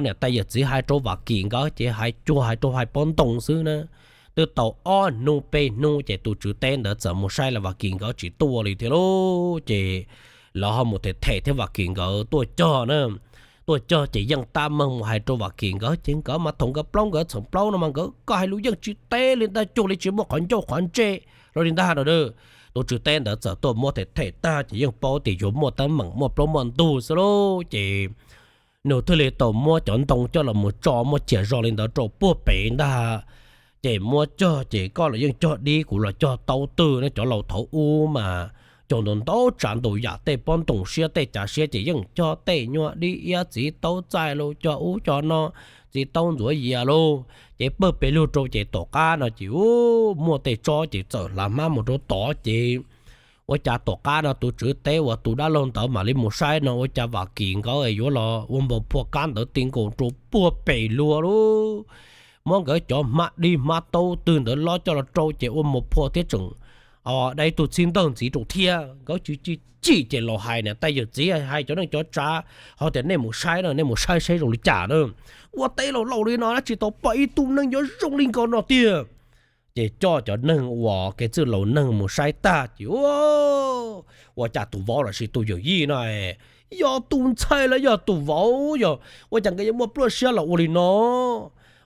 Niam tais yawm txiv hais rau Vam Kim nkawd ces hais cuag hais rau hais pob ntoo xwb na. Twb tau ob hnub peb hnub ces tus tswv teb ntawd txawm mus saib los Vam Kim nkawd tsis tuaj li thiab lauj. Ces lawv ho mus them them thiab Vam Kim nkawd tuaj cog na. Tuaj cog ces yeej tab meeg mus hais rau Vam Kim nkawd ces nkawd mas thaum nkawd plaub nkawd txheem plaub no mas nkawd koj hais lus yeej tsis teb li ntag, cuag li tsis muaj qhov ncauj qhov ntsej los li ntag no. Tus tswv teb ntawd txawm tuaj muab them them tag ces yeej paub tias yuav muaj teeb meem muaj plaub muaj ntug xwb lauj. Ces nws thiaj li tau muab cov ntoo coj los mus tso muab cia zog li ntawd rau puag pem ntag. Ces muab cog ces koj los yeej cog dib kuv los cog taub twg ne, cov laus thaum ub mas cog ntau ntau tsav ntau yam, tej pob ntoo siab tej cav siab ces yeej cog tej nyuag dib iab txiv taub txaij los cog ub cog no, txiv taub ntxuav yias lauj. Ces pawg pes lug rau ces tom qab no ces muaj tej tsob ces txawm hlav hmab mus rau tod ces ua cas tom qab no tus tswv teb uas tus dab laug ntawd mam li mus saib no ua cas Vam Kim nkawd yuav los ua npau phua kab ntawd ti nkaus rau puag pem luag lauj. Muab nkawd cov hmab dib hmab taub twg ntawd lob coj los rau ces ua npau phua thiab tseem da ib tug txhib ntawg ntxiv rau thiab. Nkawd chim chim ces los hais niam tais yawm txiv hais cov neej cov tsav ho tias nej mus saib no, nej mus saib saib zoo li cas na. Ua teb laus laus li no dab tsi tau pom ib tug neeg yuav zoo li nkaus no tiag. Ces coj cov neeg uas kev txwj laus neeg mus saib tag ces ua cas tus vauv los sis tus yawm yij no yog tus ntxhais los yog tus vauv, yog ua cas nkawd yuav muaj pluaj siab los ua li no.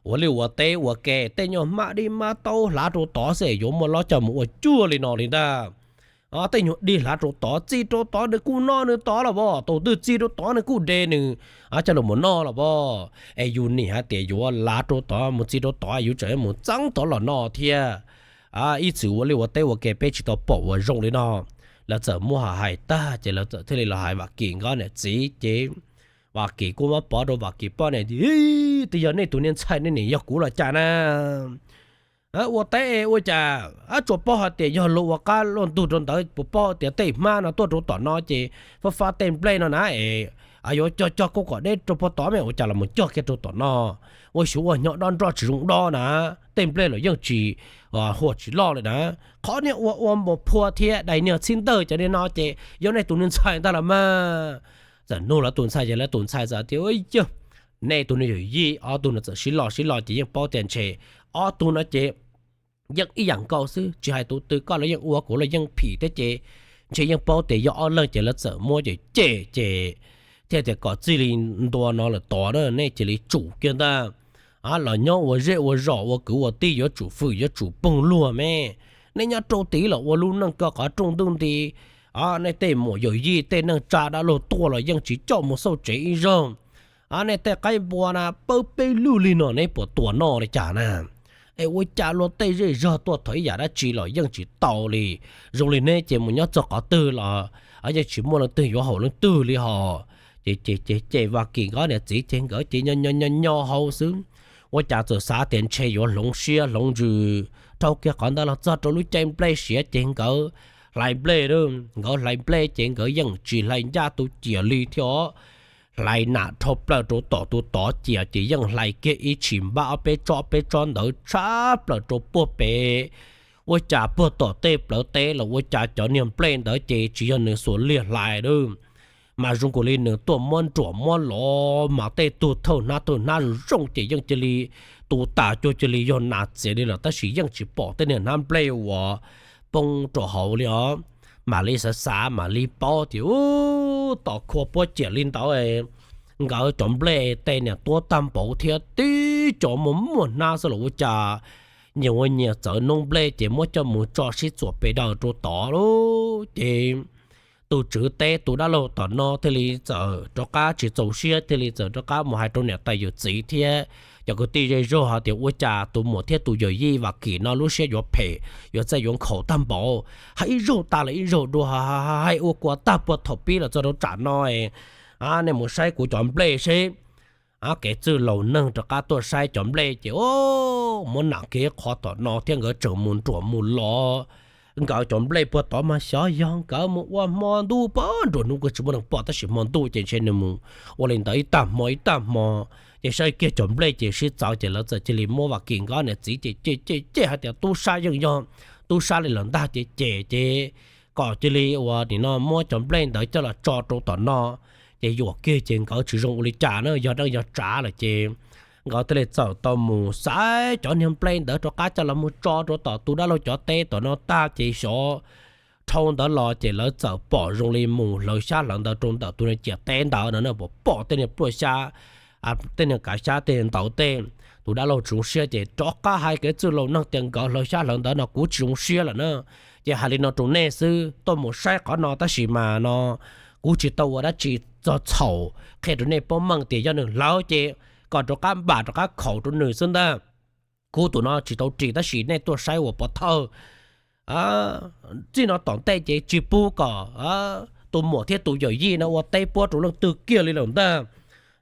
ua liaj ua teb ua ke, tej nyuag mab dib mab taub hlav rau tod xwb yuav muaj lov coj mus ua cuag li no li ntag. Tej nyuag dib hlav rau tod, txi rau tod, nws kuj noj nws tod los as, tus twg txi rau tod nws kuj de nws coj los mus noj los as. Es yus nim hais tias yuav lav rau tod mus txi rau tod, yus tseem mus txeeb tod los noj thiab. Ib txwm ua liaj ua teb ua ke peb tsis tau pom ua zoo li no. Lawv txawm muab hais tag ces lawv txawm thiaj li los hais Vam Kim nkawd niam txiv ces Vam Kim kuj muab pov rau Vam Kim poj niam tias, Twb yog nej tus niag ntxhais nej nim yog kuv los cas na? Ua teb ua cas tsuas paub hais tias yog luag ua qab luaj ntug rau ntawd, puas paub tias tej hmab no tuaj rau tom no ces fab fab tej nplej no na es yuav cog cog kuj kom deb rau puag tod mas ua cas los mus cog kiag rau tom no. Ua xyov ua hnyo dob nroj tsis zoo dob na, tej nplej los yeej tsis huam tsis loj li na. Qhov niag ua ua npau phua thiab dais niag txhib ntawg cov niag no ces yog nej tus niag ntxhais ntag los mas. Txawm nug lawv tus ntxhais ces lawv tus ntxhais txawm tias, Yog nej tus niag yawm yij, ob tug no txawm sib loj sib loj ces yeej paub tias ntshe ob tug no ces yeej ib yam nkaus xwb, tsis hais tus twg, koj los yeej ua kuv los yeej phim thiab ces ntshe yeej paub tias yog ob leeg ces lawv txawm muab cem cem ces thiaj tias kom txij li ntua no lawm tod na nej cia li tsum kiag ntag. Los nyob ua zej ua zos ua kwv ua tij yuav tsum fwm yuav tsum poog luag me. Nej nyob rau tid los ua lub neej koj qhov rooj ntuj nti. Nej tej muam yawm yij tej neej tsa dab laug tuaj los yeej tsis coj mus xauj tsev ib zaug. Nej tej qaib npua na pawb peb lug li no neb puas tua noj li cas na? Es ua cas luag tej zej zog tuaj thov ib yam dab tsi los yeej tsis tau li. Zoo li neb ces mus nyob txog qhov twg los yeej tsis muaj leej twg yuav haum leej twg li hos. Ces ces ces ces Vam Kim nkawd niam txiv ces nkawd ces nyo nyo nyo nyo hauv xwb. Ua cas txawm xav tias ntshe yuav hloov siab hloov ntsws dhau kiag qhov ntawd los txog rau lub caij nplej siav ces nkawd hlais nplej, nkawd hlais nplej ces nkawd yeej tsis hlais ncaj tus ciam li thiab os. Hlais nam dhau plaws rau tom tus tod ciam ces yeej hlais kiag ib tshim npab ob peb tsob ob peb tsob ntawd tshab plaws rau puag pem. Ua cas puag tom tej plawv teb los ua cas cov niag nplej ntawd ces tsis yog nws xuas liag hlais lawm, mas zoo nkaus li nws tuaj muab nruam muab lov mas tej tug thawj hnab thawj hnab zoo zoo ces yeej cia li tu tas cuag cia li yog nas txias li lawm tab sis yeej tsis pom tej niag hnab nplej uas poob rau hauv li os. Mam li xav xav mam li paub tias ub, tom khua puab ciam li ntawd nkawd cov nplej tej niag tuab tag npaum thiab tib co muaj muaj hnab xwb los ua cas nyias ua nyias txawv noob nplej ces muab coj mus tso sib txuam pes daws rau tod lawm ces tus tswv teb tus dab laug tom no thiaj li txawm rov qab tsis txaus siab thiaj li txawm rov qab mus hais rau niam tais yawm txiv thiab cov kwv tij zej zog hais tias ua cas tus muam thiab tus yawm yij Vam Kim no lub siab yuav phem yuav txaij yuav nkhaus tag npaum, hais ib zaug tas los ib zaug dua, hais ua kua tag puag thaum pib los txog rau tsam no, nej mus saib kuv cov nplej seb. Kev txwj laus neeg rov qab tuaj saib cov nplej ces muab nam kiag qhov tom no thiab nkawd tseem mus nruam mus lov nkawd cov nplej puag tod mas xyov yog nkawd mus ua hmo ntuj pog nruam hnub kuj tsis muaj neeg pom tab sis hmo ntuj ces ntshe nws mus ua li ntawd ib tag hmo ib tag hmo ces saib kiag cov nplej ces sib txawv ces lawv txawm cia li muab Vam Kim nkawd niam txiv ces cem cem cem hais tias tub sab yeej yog tub sab li lawm ntag ces cem ces kom cia li ua nim no muab cov nplej ntawd coj los tso rau tom no ces yuam kiag ces nkawd tsis zoo ua li cas na, yog dab yog tsav lawm ces nkawd thiaj li txawm tau mus xaiv cov niag nplej ntawd rov qab coj los mus tso rau tom tus dab laug cov teb tom no tag ces xyov dhau ntawd los ces lawv txawm pom zoo li mus hlawv xyab hlawv ntawv rau ntawm tus niag ciam teb ntawd no na, pom pom tej niag pluaj xyab, tej niag kav xyab tej ntawd tej. Tus dab laug tsis zoo siab ces rov qab hais kev txwj laus neeg tias nkawd hlawv xyab hlawv ntawv no kuv tsis zoo siab lawm na, ces hais li no rau nej xwb, tuaj mus saib qhov no tab sis mas no kuv tsis tau ua dab tsi txog txhaum, qhia rau nej paub meej tias yog nws hlawv ces kom rov qab npam rov qab khaum rau nws xwb ntag. Kuv tus no tsis tau ris tab sis nej tuaj saib ua pov thawj. Txij no tom ntej ces tsis pub kom tus muam thiab tus yawm yij no ua teb puab rau leej twg kiag li lawm ntag.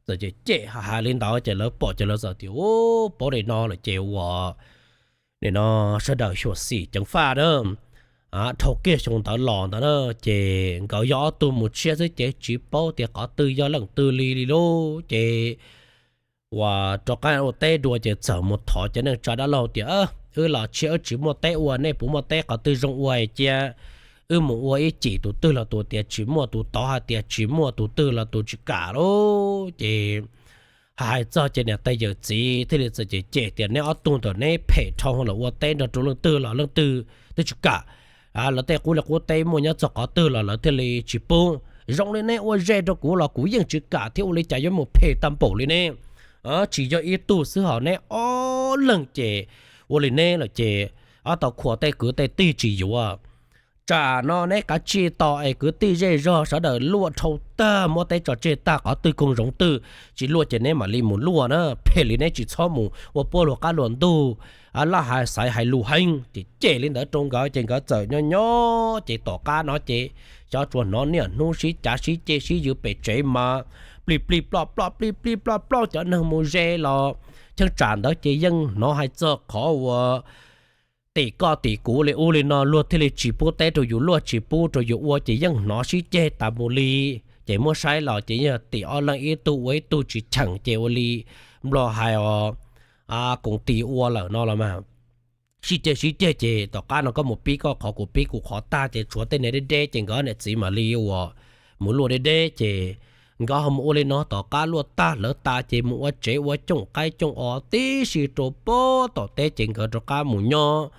Txawm cem cem hais li ntawd ces lawv pom ces lawv txawm tias, Ub, paub li no lawm ces ua li no sawv daws xyuam xim ceev faj na. Dhau kiag xyoo ntawd los ntawd na ces nkawd yog ob tug mus tshiab xwb ces tsis paub tias qhov twg yog leej twg li li lauj ces uas rov qab ua teb dua ces txawm mus thov cov neej tsa dab laug tias, Wb los tshiab wb tsis muaj teb ua, nej puas muaj teb qhov twg zoo ua cia wb mus ua ib cim? Tus twg los tus tias tsis muaj, tus tod hais tias tsis muaj, tus twg los tus tsis kam lauj ces hais txog ces niam tais yawm txiv thiaj li txawm cem cem tias, Neb ob tug ntawm neb phem dhau lawm, ua teb nrog rau leej twg los leej twg twb tsis kam. Lawv tej qub li qub teb muaj nyob txog qhov twg los lawv thiaj li tsis pub. Zoo li neb ua ze rau kuv los kuv yeej tsis kam thiab, ua li cas yuav mus phem tag npaum li ne? tsis yog ib tug xwb hos neb ob leeg ces ua li neb lawm ces ob tau khuam tej kwv tej tij tsis yuav. Tsam no neb kav tsij tos es kwv tij zej zog sawv daws luaj dhau tag muab teb tso tseg tag qhov twg koog zoov twg tsis luaj ces neb mam li mus luaj na, phem li neb tsis txhob mus ua puab luag qab luag ntug, laj hais xaiv hais lus heev ces cem li ntawd rau nkawd ces nkawd txawm nyob nyob ces tom qab no ces xyov tsuas hnov niaj hnub sib cav sib ceg sib yws pem tsev mas plig plig ploj ploj plig plig ploj ploj cov neeg mus ze los cheeb tsam ntawd ces yeej hnov hais txog qhov uas tim koj tim kuv li ub li no luag thiaj li tsis pub teb rau yus luaj tsis pub rau yus ua ces yeej hnov sib ceg tas mus li. Ces muab saib los ces yog tim ob leeg ib tug ua ib tug tsis cheem ces ua li nplog hais os, koom tis ua lawm no los mas sib ceg sib ceg ces tom qab no koj mus pib koj qhov kuv pib kuv qhov tag ces tshuav tej niag deb deb ces nkawd niam txiv mam li uas mus luaj deb deb ces nkawd ho mus ua li no tom qab luaj tag lawv tas ces mus ua tsev ua cooj qaib cooj os tib si rau puag tom teb ces nkawd rov qab mus nyob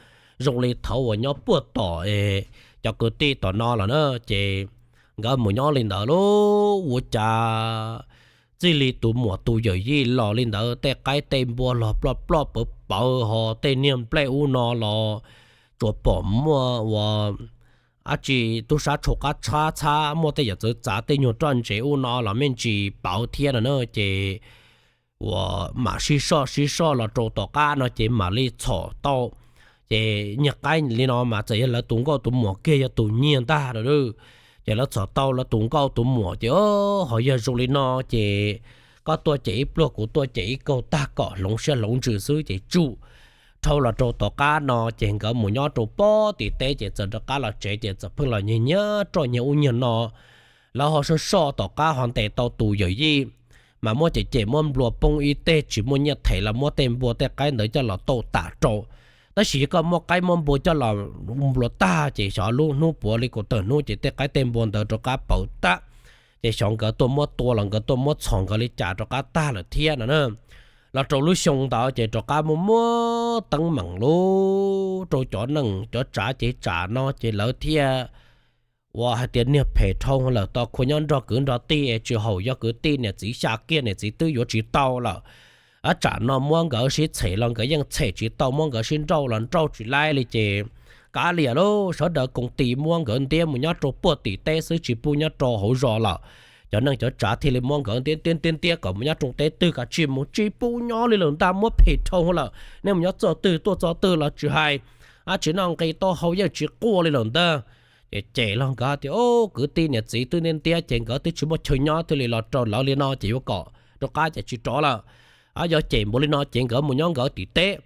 zoo li thaud uas nyob puag tom cov kwv tij tom no lawm na. Ces nkawd mus nyob li ntawd lub ua cas txij li tus muam tus yawm yij los li ntawd tej qaib tej npua los ploj ploj pawv pawv ho tej niag nplej ub no los tsuas pom muaj ua dab tsi tub sab tshau qab txhab txhab muaj tej yam txawv txav tej nyuag roj ntsev ub no los me ntsis pawv thiab no na. Ces uas mam sib soj sib soj los rau tom qab no ces mam li txhom tau. Ces niag qaib li no mas txawm yog lawv tus nkauj tus muam kiag yog tus nyiag ntag a. Ces lawv txhom tau lawv tus nkauj tus muam ces ho yog zoo li no ces koj tuaj cem ib pluag kuv tuaj cem ib kaug tag kom hloov siab hloov ntsws xwb ces tsum dhau los rau tom qab no ces nkawd mus nyob rau puag tim teb ces txawm rov qab los tsev ces txawm pheej los nyiag nyiag roj nyiag ub nyiag no. Lawv ho soj soj tom qab ho ntes tau tus yawm yij mas muab cem cem muab nplua poob ib teg tsis muaj nyiaj them los muab tej npua tej qaib ntawd coj los tau tas rau. Tab sis yog koj muab qaib muab npua coj los nplua tag ces xyov lub hnub puav li kaum tawm hnub ces tej qaib tej npua ntawd rov qab pawv tag. Ces xyov nkawd tuaj muab tua los nkawd tuaj muab txhom nkawd li cas rov qab tag lawm thiab no na. Los rau lub xyoo ntawd ces rov qab muaj muab teeb meem lub rau cov neej cov tsav ces tsam no ces lawv thiaj uas hais tias niag phem dhau lawm tau khua nyob nrog kwv nrog tij es tsis haum yog kwv tij niam txiv xya kiag niam txiv twb yuav tsis tau lawm. Tsam no muab nkawd sib txhem los nkawd yeej txhem tsis tau muab nkawd sib nrauj los nrauj tsis laib li ces kav liam lauj sawv daws koom tis muab nkawd ntiab mus nyob rau puag tim teb xwb tsis pub nyob rau hauv zos lawm. Cov neej cov tsav thiaj li muab nkawd ntiab ntiab ntiab ntiab kom mus nyob rau teb twg kav tsij mus tsis pub nyob li lawm ntag muab phem dhau lawm nej mus nyob txoj twg tuaj txoj twg los tsis hais dab tsi noj nqi taub hau yeej tsis quaj li lawm ntag. Ces cem los nkawd tias kwv tij niam txiv twb ntiab ntiab ces nkawd twb tsis muaj chaw nyob thiaj li los rau lawv li no ces yuav kom rov qab ces tsis rov lawm. Yog cem npaum li no ces nkawd mus nyob nkawd tim teb.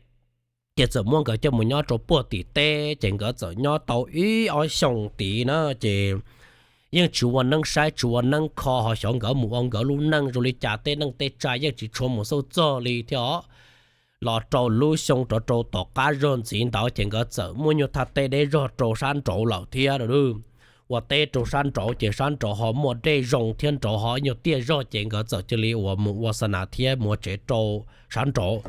Ces txawm muab nkawd coj mus nyob rau puag tim teb ces nkawd txawm nyob tau ib ob xyoos tid na ces yeej tsis ua neeb saib tsis ua neeb kho ho xyov nkawd mus ua nkawd lub neej zoo li cas tej neej tej tsa yeej tsis tshua mus xauj txog li thiab os. Los rau lub xyoo rov rau tom qab zog ntxiv ntawd ces nkawd txawm muaj nyuag thaj teb deb zog rau sab nraud lawm thiab. Ua teb rau sab nraud ces sab nraud ho muaj dej zoo thiab nraud ho nyuag tiaj zog ces nkawd txawm cia li uas mus ua xa nas thiab mus ua tsev rau sab nraud.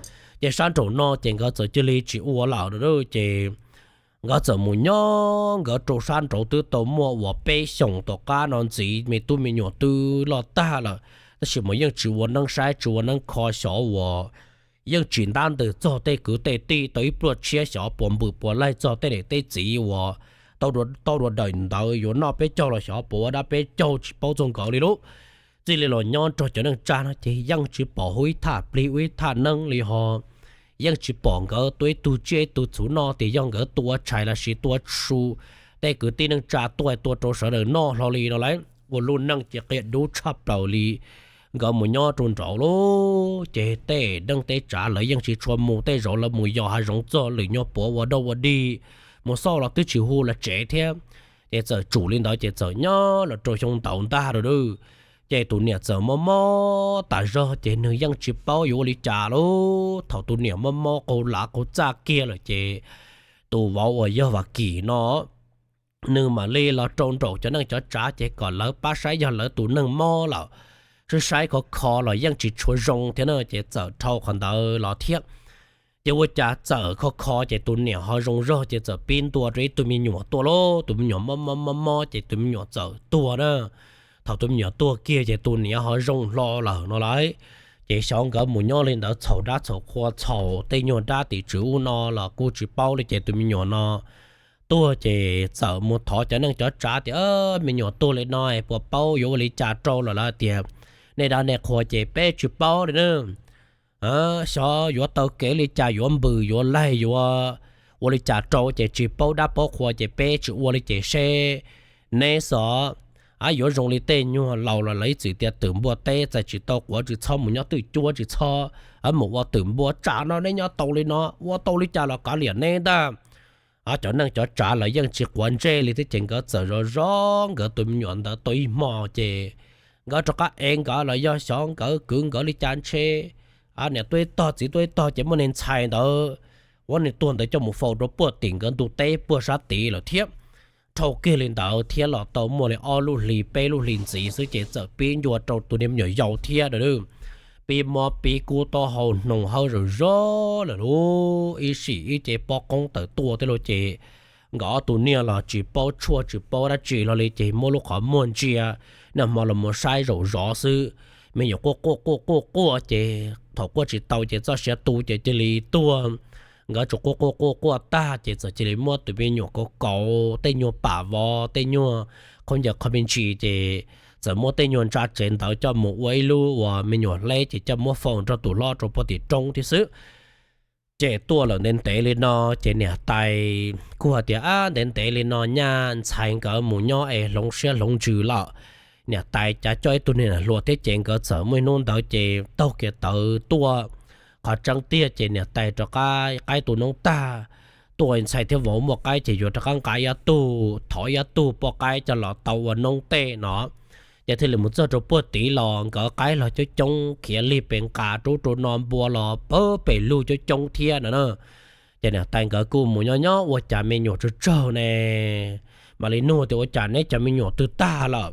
Ces sab nraum no ces nkawd txawm cia li tsis ua lawm ces nkawd txawm mus nyob nkawd rau sab nraud twb tau muaj uas peb xyoos tom qab no ntxiv me tub me nyuam twb loj tag lawm. Tab sis mas yeej tsis ua neeb saib tsis ua neeb kho xyov uas yeej tsis ntab ntws txog tej kwv tej tij tau ib pluaj tshiab xyov puas npws puas laig txog tej niam tej txiv uas tau dua daim ntawd yuav noj peb caug los xyov puas ua dab peb caug tsis paub txog nkawd li lub. Txij li los nyob nrog cov neej tsa no ces yeej tsis pom hu ib thaj plig ua ib thaj neeb li ho yeej tsis pom nkawd tua ib tug tsiaj ib tug txhuv noj tias yog nkawd tua tshais los sis tua su tej kwv tij neej tsa tuaj tua rau sawv daws noj hlo li no lawm. Ua lub neej ces qia dub tshaj plaws li. Nkawd mus nyob rau nraud lub ces tej neej tej tsav lawv yeej tsis tshua mus tej zaum lawv mus yos hav zoov txog lwm nyuag puav ua daj ua dig mus xauj los twb tsis hu los tsev thiab. Ces txawm tsum li ntawd ces txawm nyob los rau xyoo ntawd ntag lawm. Ces tus niam txawm mob mob tas zog ces nws yeej tsis paub yuav ua li cas lub thaum tus niam mob mob qaug lav qaug txaj kiag lawm ces tus vauv uas yog Vam Kim no nws mam li los rau nraum cov neej cov tsav ces kom lawv pab saib yog lawv tus neeg mob lawm, saib saib kho kho los yeej tsis tshua zoo thiab na ces txawm dhau qhov ntawd los thiab. Ces ua cas txawm kho kho ces tus niam ho zoo zog ces txawm pib ntua rau ib tug me nyuam tuaj lauj, tus me nyuam mob mob mob mob ces tus me nyuam txawm tuag na. Thaum tus me nyuam tuag kiag ces tus niam ho zoo hlo lawm no lauj. Ces xyov nkawd mus nyob li ntawd txhaum dab txhaum qhua txhaum tej nyuag dab tim tswv ub no los kuj tsis paub li ces tus me nyuam no tuag ces txawm mus thov cov neej cov tsav tias, Me nyuam tuag li no puas paub yuav ua li cas rau lawm? Lawv tias, Nej dab nej qhua ces peb tsis paub li na. Xyov yuav taw kev li cas, yuav npws yuav laig yuav ua li cas rau ces tsis paub dab paub qhua ces peb tsis ua li ces seb neb xwb. Yuav zoo li tej nyuag laus los lawv ib txwm tias twm npua teb txais tsis tau quav tsis txhob mus nyob twj cuab tsis txhob mus ua twm npua tsam no neb nyob tau li no ua tau li cas los kav liam neb ntag. Cov neej cov tsav lawv yeej tsis quav ntsej li thiab ces nkawd txawm zov zov nkawd tus me nyuam ntawd tau ib hmo ces nkawd rov qab ev nkawd los yog xyov nkawd kwv nkawd li cas ntshe niam tuaj ib tog txiv tuaj ib tog ces muab niag ntxhais ntawd, muab niag tuag ntawd coj mus faus rau puag tim nkawd ntu teb puag sab tid lawm thiab. Dhau kiag li ntawd thiab los tau muaj li ob lub hlis peb lub hlis ntxiv xwb ces txawm pib ncua rau tus niag me nyuam yau thiab a. Pib mob pib kub taub hau hnoos hawb zom zaws lawm lauj, ib sim ib ce pob qoob tawm tuaj thiab lauj ces nkawd ob tug niag los tsis paub tshuaj tsis paub dab tsi hlo li ces muab lub qhov muag ntsia, nag hmo los mus saib zaum zov xwb. Me nyuam quaj quaj quaj quaj quaj ces thaum quaj tsis tau ces txoj sia tu ces cia li tuag. Nkawd tsuas quaj quaj quaj quaj tag ces txawm cia li muab tus me nyuam kauv kauv tej nyuag pam vov tej nyuag khaub ncaws qho me ntsis ces txawm muab tej nyuag ntsa tsev ntawd coj mus ua ib lub uas me nyuam hleb ces coj muab faus nrog tus hlob rau puag tim roob thiab xwb. Ces tuaj lawm ntev ntev li no ces niam tais kuj hais tias, Ab, ntev ntev li no nyaj ntxhais nkawd mus nyob es hloov siab hloov ntsws lawm. Niam tais cav coj ib tug niag hluas thiab ces nkawd txawm muaj ib hnub ntawd ces taug kev tawv tuaj. Qhov tseeb tiag ces niam tais rov qab qaib tu noob tag, tuaj ntxhais thiab vauv muaj qaib ces yuav rov qab nqa ib ob tug, thov ib ob tug poj qaib coj los tau ua noob tej no. Ces thiaj li mus txog rau puag tid los nkawd qaib los coob coob khiav lig pes nqa rau ub rau no, npua los pawg pes lug coob coob thiab no na. Ces niam tais nkawd kuj mus nyob nyob ua cas me nyuam tsawg tsawg ne, mam li nug tias, Ua cas neb cov me nyuam twg tag lawm?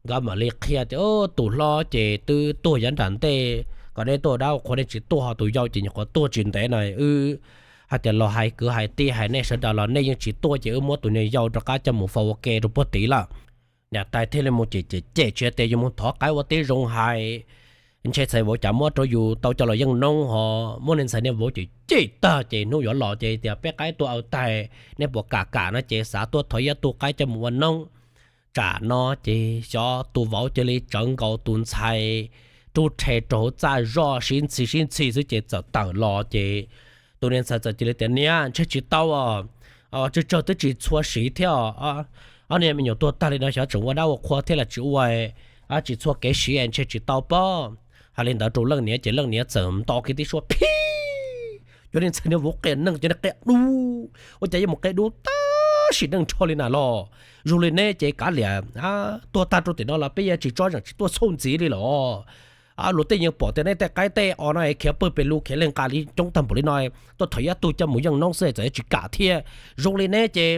Nkawd mam li qhia tias, Tus hlob ces twb tuag yav nram ntej, kom neb tuaj dab ua qhua nej tsis tuaj, ho tus yau ces nyuam qhuav tuag tsis ntev no wb hais tias los hais kwv hais tij hais nej sawv daws los nej yeej tsis tuaj ces wb muab tus niag yau rov qab coj mus faus ua ke rau puag tid lawm. Niam tais thiaj li mus cem cem cem tsis tias yuav mus thov qaib ua tib zoo hais, ntshe ntxhais vauv cas muab rau yus tau coj los yeej noob ho muab niag ntxhais niag vauv cem cem tag ces hnub yuav los ces tias, Peb qaib tuaj aws taig, nej puas kam kam no ces xav tuaj thov ib tug qaib coj mus ua noob. Tsam no ces xyov tus vauv cia li tsawv nkaus tus ntxhais rub rhe rau hauv txaj zoj sib ntxhi sib ntxhi xwb ces txawm tawm los ces tus niag ntxhais txawm cia li tias, Niam, ntshe tsis tau os, tsawg tsawg twb tsis txhua siv thiab os. Ob niag me nyuam tuag tag li no xyov tseem ua dab ua qhua thiab los tsis ua, tsis txhua kev siv ntshe tsis tau pob. Hais li ntawd rau leej niam ces leej niam txawm nto kiag tib suab, Phib! Cov niag ntxhais niag vauv qias neeg, cov niag qias dub, ua cas yuav mus qias dub tab sis neej nrho li na los? Zoo li neb ces kav liam, tuag tag rau tim no los peb yeej tsis tsob zeem tsis tuaj txhauj ntxiv li los. Luag tej yeej pom tias neb tej qaib tej os no khiav pawg pes lug khiav lig nqa li coob tag npaum li no, tuaj thov ib tug coj mus yeej noob xwb txawm yuav tsis kam thiab. Zoo li neb ces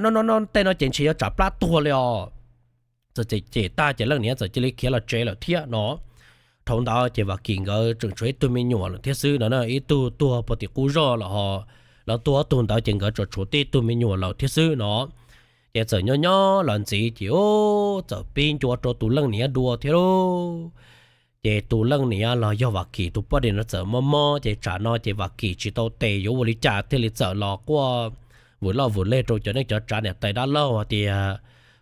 no no no tej no ces ntshe yuav tsam plab tuag li os. Txawm cem cem tag ces leej niam txawm cia li khiav los tsev lawm thiab no. Dhau ntawd ces Vam Kim nkawd tseem tshuav ib tug me nyuam lawm thiab xwb no na, ib tug tuag puag tim qub zog lawm ho. Lawv tuag ob tug ntawd ces nkawd tseem tshuav tib tug me nyuam lawm thiab xwb no. Ces txawm nyob nyob los ntxiv ces txawm pib ncua rau tus leej niam dua thiab lauj. Ces tus leej niam los yog Vam Kim tus poj niam no txawm mob mob ces tsam no ces Vam Kim tsis tau tes yuav ua li cas thiaj li txawm los quaj vwm loj vwm leg rau cov neej cov tsav niam tais dab laug hais tias,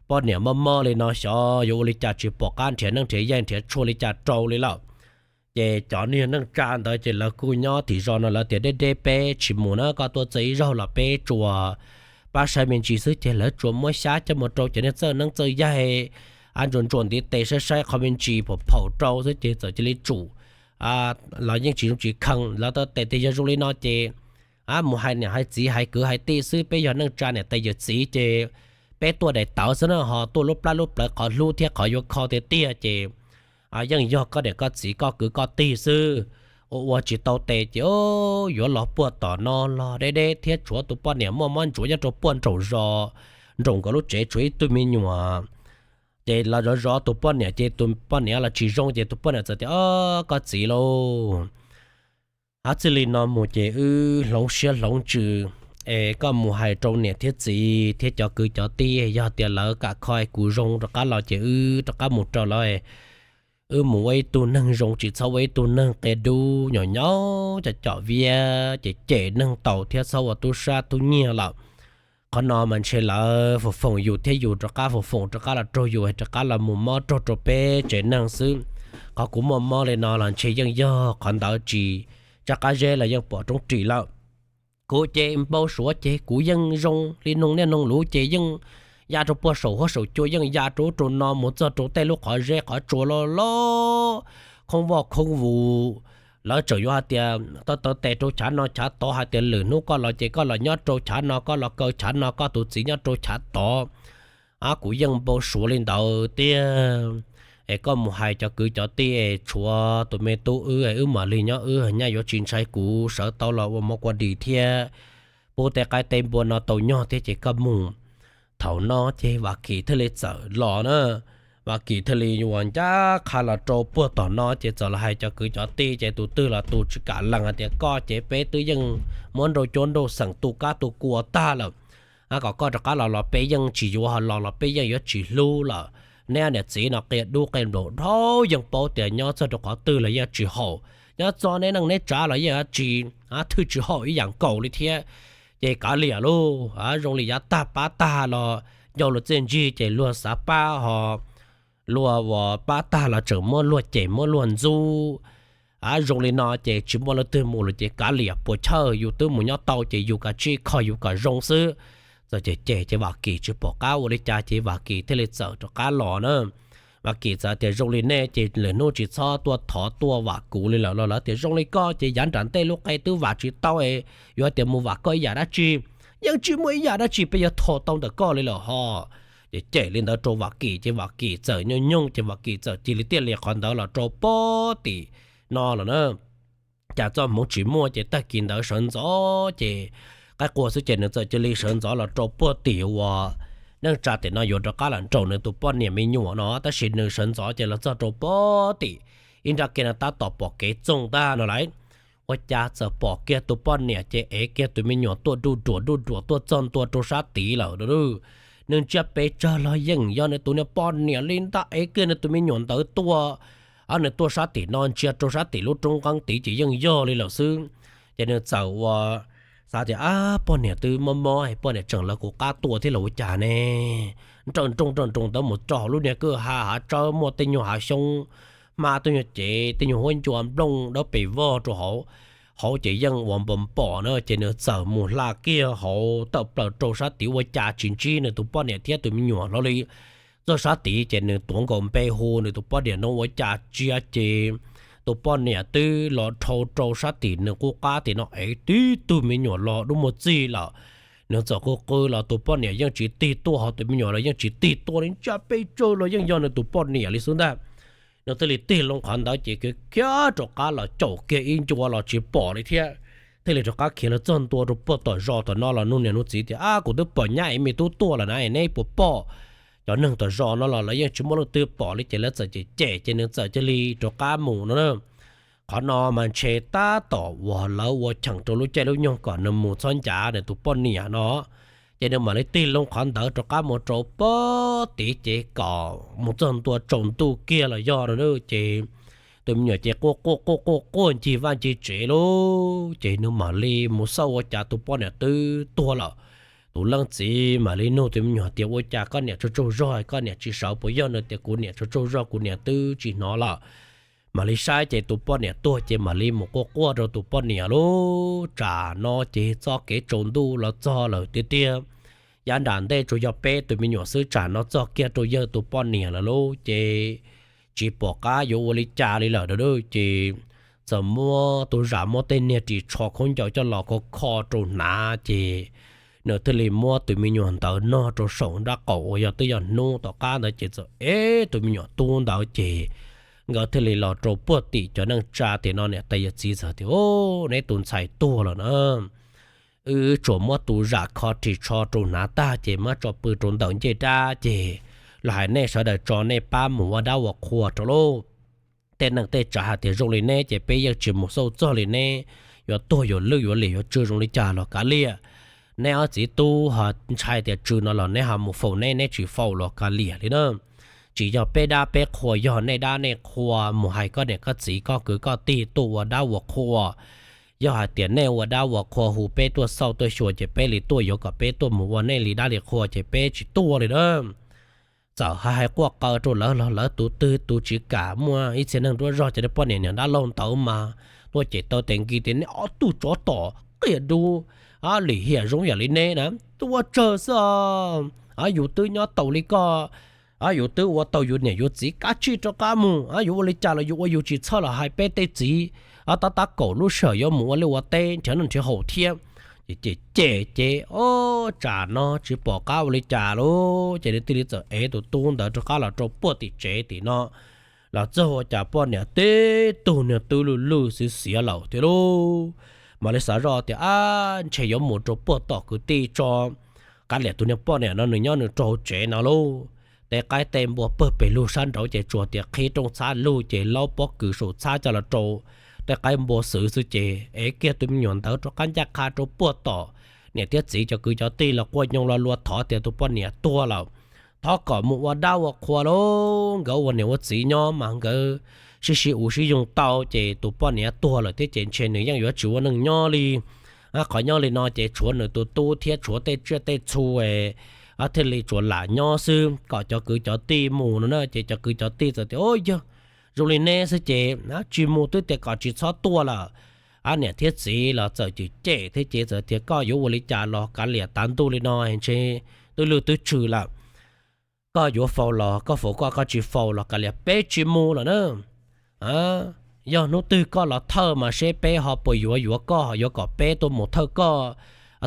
Poj niam mob mob li no xyov yuav ua li cas tsis pom qab nrhiav neej nrhiav yaig nrhiav tshuaj li cas rau li lawm. Ces cov niag neej tsa ntawd ces lawv kuj nyob tim zos no lawv tias, Deb deb peb tsis mus na, koj tuaj txog ib zaug los peb tsuas pab saib me ntsis xwb. Ces lawv tsuas muab xyab coj mus rau cov niag txawj neeb txawj yaig, a, ntsuas ntsuas ntiv tes saib saib qhov me ntsis phaum phaum rau xwb ces txawm cia li tsum los yeej tsis zoo tsis kheej. Lawv tau tes tias yog zoo li no ces mus hais niam hais txiv hais kwv hais tij xwb, peb yog neej tsa niam tais yawm txiv ces peb tuaj daim tawv xwb na, ho tuaj lub plab lub plawv qhov hlub thiab qhov yuav kho tiag tiag ces yeej yog koj niam koj txiv koj kwv koj tij xwb. Ua ua tsis tau tes ces yuav los puag tom no los deb deb thiab tshuav tus poj niam muaj mob ntsuav nyob rau puag nraum zos, nraum nkawd lub tsev tshuav ib tug me nyuam. Ces los zov zov tus poj niam ces tus poj niam los tsis zoo ces tus poj niam txawm tias, Koj txiv lauj, ab, txij li no mus ces wb hloov siab hloov ntsws es koj mus hais rau niam thiab txiv thiab cov kwv cov tij, yog tias lawv kam kho kuv zoo rov qab los ces wb rov qab mus rau lawv, wb mus ua ib tug neeg zoo tsis txhob ua ib tug neeg qia dub nyaum nyaum cov com viab ces cem neeg tau thiab txhob ua tub sab tub nyiag lawm. Qhov no mas ntshe lawv foom foom yus thiab yus rov qab foom foom rov qab los raug yus, rov qab los mus mob raug rau peb tsev neeg xwb. Qhov kuv muaj mob li no los ntshe yeej yog qhov ntawd tsis tsab qab zeb los yeej pom roob ris lawm. Kuv ces npau suav ces kuv yeej zoo li noog niaj noog luv ces yeej ya rau puag saum huab saum cua, yeej ya rau ub rau no mus txog rau tej lub qhov zeb qhov tsua loj loj, khoob voj khoob vus. Lawv tseem yuav hais tias tau taw tes rau chav no chav tod, hais tias lwm hnub koj los ces koj los nyob rau chav no, koj los kaw chav no, koj tus txiv nyob rau chav tod. Kuv yeej npau suav li ntawd tiag. Es koj mus hais cov kwv cov tij es tshuav tus me tub wb, wb mam li nyob wb, nyaj yuav tsis ntshai kuv sawv tau los ua mov kua dis thiab pub tej qaib tej npua no tau nyog thiab ces koj mus. Thaum no ces Vam Kim thiaj li txawm los na. Vam Kim thiaj li yuav ncaj qha los rau puag tom no ces txawm los hais cov kwv cov tij ces tus twg los tus tsis kam lees hais tias koj ces peb twb yeej muab nrauj cuab nrauj xeem tu kab tu kua tag lawm. Kom koj rov qab los los peb yeej tsis yuav, ho los los peb yeej yuav tsis hlub lawm. Neb niam txiv no qia dub qia nplaum dhau, yeej paub tias nyob txog rau qhov twg los yeej tsis haum, nyob txog neb neej neb tsav los yeej tsis thwj tsis haum ib yam nkaus li thiab. Ces kav liam lauj, zoo li yav tag pab tag los ncauj luag txiaj ntsig ces luag xav pab ho luag uas pab tag los tseem muab luag cem muab luag ntxub. Zoo li no ces tsis muaj leej twg mus lawm ces kav liam puas chawj, yus twb mus nyob tau ces yus kav tsij kho yus kom zoo xwb. Txawm cem cem ces Vam Kim tsis pom qab ua li cas ces Vam Kim thiaj li txawm rov qab los na. Vam Kim txawm tias zoo li nej ces lwm hnub tsis txhob tuaj thov tuaj vam kuv li lawm los lawv tias zoo li koj ces yav nram ntej lub qe twb vam tsis tau es yuav tias mus vam koj ib yam dab tsi, yeej tsis muaj ib yam dab tsi peb yuav thov tau ntawm koj li lawm ho. Ces cem li ntawd rau Vam Kim ces Vam Kim txawm nyooj nyooj ces Vam Kim txawm cia li tiaj li qhov ntawd los rau puag tim no lawm na. Cas txoj hmoov tsis muaj ces tag kis ntawd sawv ntxov ces qaib qua xwb ces nws txawm cia li sawv ntxov los rau puag tim uas neej tsa tim no yuav rov qab los nraum nws tus poj niam me nyuam no, tab sis nws sawv ntxov ces los txog rau puag tim ib nrab kev no tab tom pom kev txoog tag no lawm. Ua cas txawm pom kiag tus poj niam ces ev kiag tus me nyuam tuaj duj duam duj duam tuaj txog ntua rau sab tid lawm. Nws ntsia pes tsawg los yeej yog nws tus niag poj niam li ntag, ev kiag nws tus me nyuam ntawd tuaj. Nws tuaj sab tim no ntsia rau sab tim lub roob nqeeb tid ces yeej yog li lawm xwb. Ces nws txawm ua xav tias, ab, poj niam twb mob mob, poj niam tseem lawv kuv qab tuaj thiab los ua cas ne. Nrawm nroos nrawm nroos ntawd mus rau hauv lub niag kwj ha hav tsawb muaj tej nyuag hav xyoob, hmab tej nyuag cev, tej nyuag huab ncua nplooj dawb pes vog rau hauv. Hauv ces yeej ua npom npom na, ces nws txawm mus hla kiag hauv tawm plaws rau sab tid ua cas tsis ntsib nws tus poj niam thiab tus me nyuam hlo li. Txog sab tid ces nws tuav nkaus npe hu nws tus poj niam no ua cas tsis, ces tus poj niam twb los dhau rau sab tim nws qub qab tim no ev tib tug me nyuam los dub muag txig lawm. Nws txawm qw qw los tus poj niam yeej tsis tig tuaj, ho tus me nyuam los yeej tsis tig tuaj li, ntsia pes tsawg los yeej yog nws tus poj niam li xwb ntag. Nws thiaj li tig loo qhov ntawd ces khiav khiav rov qab los caum kiag ib ncua los tsis pom li thiab. Thiaj li rov qab khiav los txog ntua rau puag tom zos tom no los nug niam nug txiv tias, ab, kuv twb pom nyab ev me tub tuaj lawm na, neb puas pom? Cov neeg tom zos no los lawv yeej tsis muaj leej twg pom li ces lawv txawm cem cem ces nws txawm cia li rov qab mus no na. Qhov no mas ntshe tab tom uas lawv ua cheem rau lub caij lub nyoog kom nws mus txhob ncav nws tus poj niam no. Ces nws mam li tig loo qhov ntawd rov qab mus rau puag tid ces kom mus txog ntua tsaus ntuj kiag los yog no ces tus me nyuam ces quaj quaj quaj quaj quaj ncig vaj ncig tsev lauj. Ces nws mam li mus xauj ua cas tus poj niam twb tuag lawm. Tus leej txiv mam li nug tus me nyuam tias, ua cas koj niam tsaug tsaug zog, koj niam tsis sawv puas yog? Nws tias, kuv niam tsaug tsaug zog, kuv niam twb tsis hnov lawm. Mam li saib ces tus poj niam tuag ces mam li mus quaj quaj rau tus poj niam lauj. Tsam no ces txoj kev tsaus ntuj los txog lawm tiag tiag. Yav nram ntej tsuas yog peb tus me nyuam xwb, tsam no txog kiag rau yawg tus poj niam lawm lauj. Ces tsis pom qab yuav ua li cas li lawm ces txawm muab tus zam muab tej niag ris tsho khaub ncaws coj los kho kho rau hnav ces nws thiaj li muab tus me nyuam ntawd nog rau saum nrab qaum uas yog twb yog hnub tom qab ntawd ces txawm ev tus me nyuam tub ntawd ces nkawd thiaj li los rau puag tim cov neej tsa tim no niam tais yawm txiv txawm tias, neb tus ntxhais tuag lawm na. Wb tsuas muab tus zam kho ris tsho rau hnav tag ces muab tso pw rau ntawm ncej dab ces los hais nej sawv daws tso nej pab mus ua dab ua qhua rau lauj. Tej neej tej tsav hais tias zoo li neb ces peb yeej tsis mus xauj txog li, neb yuav tuag yuav lwj yuav liam yuav tsw zoo li cas los kav liam. Neb ob txiv tub ho ntshai tias tsw no los neb ho mus faus neb, neb tsis faus los kav liam li na. Tsis yog peb dab peb qhua, yog nej dab nej qhua mus hais koj niam koj txiv koj kwv koj tij tuaj ua dab ua qhua. Yog hais tias nej ua dab ua qhua hu peb tuaj xauj tuaj xyuas ces peb li tuaj, yuav kom peb tuaj mus ua nej li dab li qhua ces peb tsis tuaj li na. Txawm hais hais quaj qw rau lawv los lawv tus twg tus tsis kam. Muaj ib txhia neeg nruab zog cov niag poj niam niam dab laug ntawd mas tuaj ces taw tes nki tias nej ob tug tsov tom qias dub, lim hiam zoo yam li neb na, tuaj tsawg xwb os. Yus twb nyob taus li koj, yus twb ua tau yus niam yus txiv, kav tsij rov qab mus. Yuav ua li cas los yus ua yus tsis txhawj los hais peb tej txiv, tab tab kaum lub sij hawm yuav mus ua liaj ua teb nrhiav noj nrhiav haus thiab. Ces cem ces, o, tsam no tsis pom qab ua li cas lauj, ces nws thiaj li txawm ev tus tub ntawd rov qab los rau puag tim tsev tim no. Los txog ua cas poj niam tib tug niag twb lwj lwj xiv xiav lawm thiab lauj. Mam li xav zoj tias, ab, ntshe yuav mus rau puag tom kwv tij tso, kav liam tus niag poj niam no nws nyob nws rau hauv tsev no lauj. Tej qaib tej npua pawg pes lug sab nraud ces tsuas tias qhib rooj txhab lug ces laub pob kws saum txhab coj los rau tej qaib npua xwb xwb ces ev kiag tus me nyuam ntawd rov qab ncaj qha rau puag tom niam thiab txiv cov kwv cov tij los quaj nyoo lo lua thov tias tus poj niam tuag lawm, thov kom mus ua dab ua qhua lauj. Nkawd ua niam ua txiv nyob mas nkawd sib sib uv sib yoog tau ces tus poj niam tuag lawm thiab ces ntshe nws yeej yuav tsis ua neej nyob li. Qhov nyob li no ces tshuav nws tus tub thiab tshuav tej tsiaj tej txhu thiaj li tsuas lam nyob xwb, kom cov kwv cov tij mus no na. Ces cov kwv cov tij txawm tias, o, yog zoo li neb xwb ces tsis mus twb tias kom tsis txhob tuaj lawm. Niam thiab txiv los txawm cem cem thiab ces txawm tias koj yuav ua li cas los kav liam, tav ntuj li no ntshe twb lwj twb tshwm lawm. Koj yuav faus los koj faus koj, koj tsis faus los kav liam, peb tsis mus lawm na. Yog hnub twg koj los thawj mas seb peb ho puas yuav yuav koj, yuav kom peb tuaj mus thawj koj,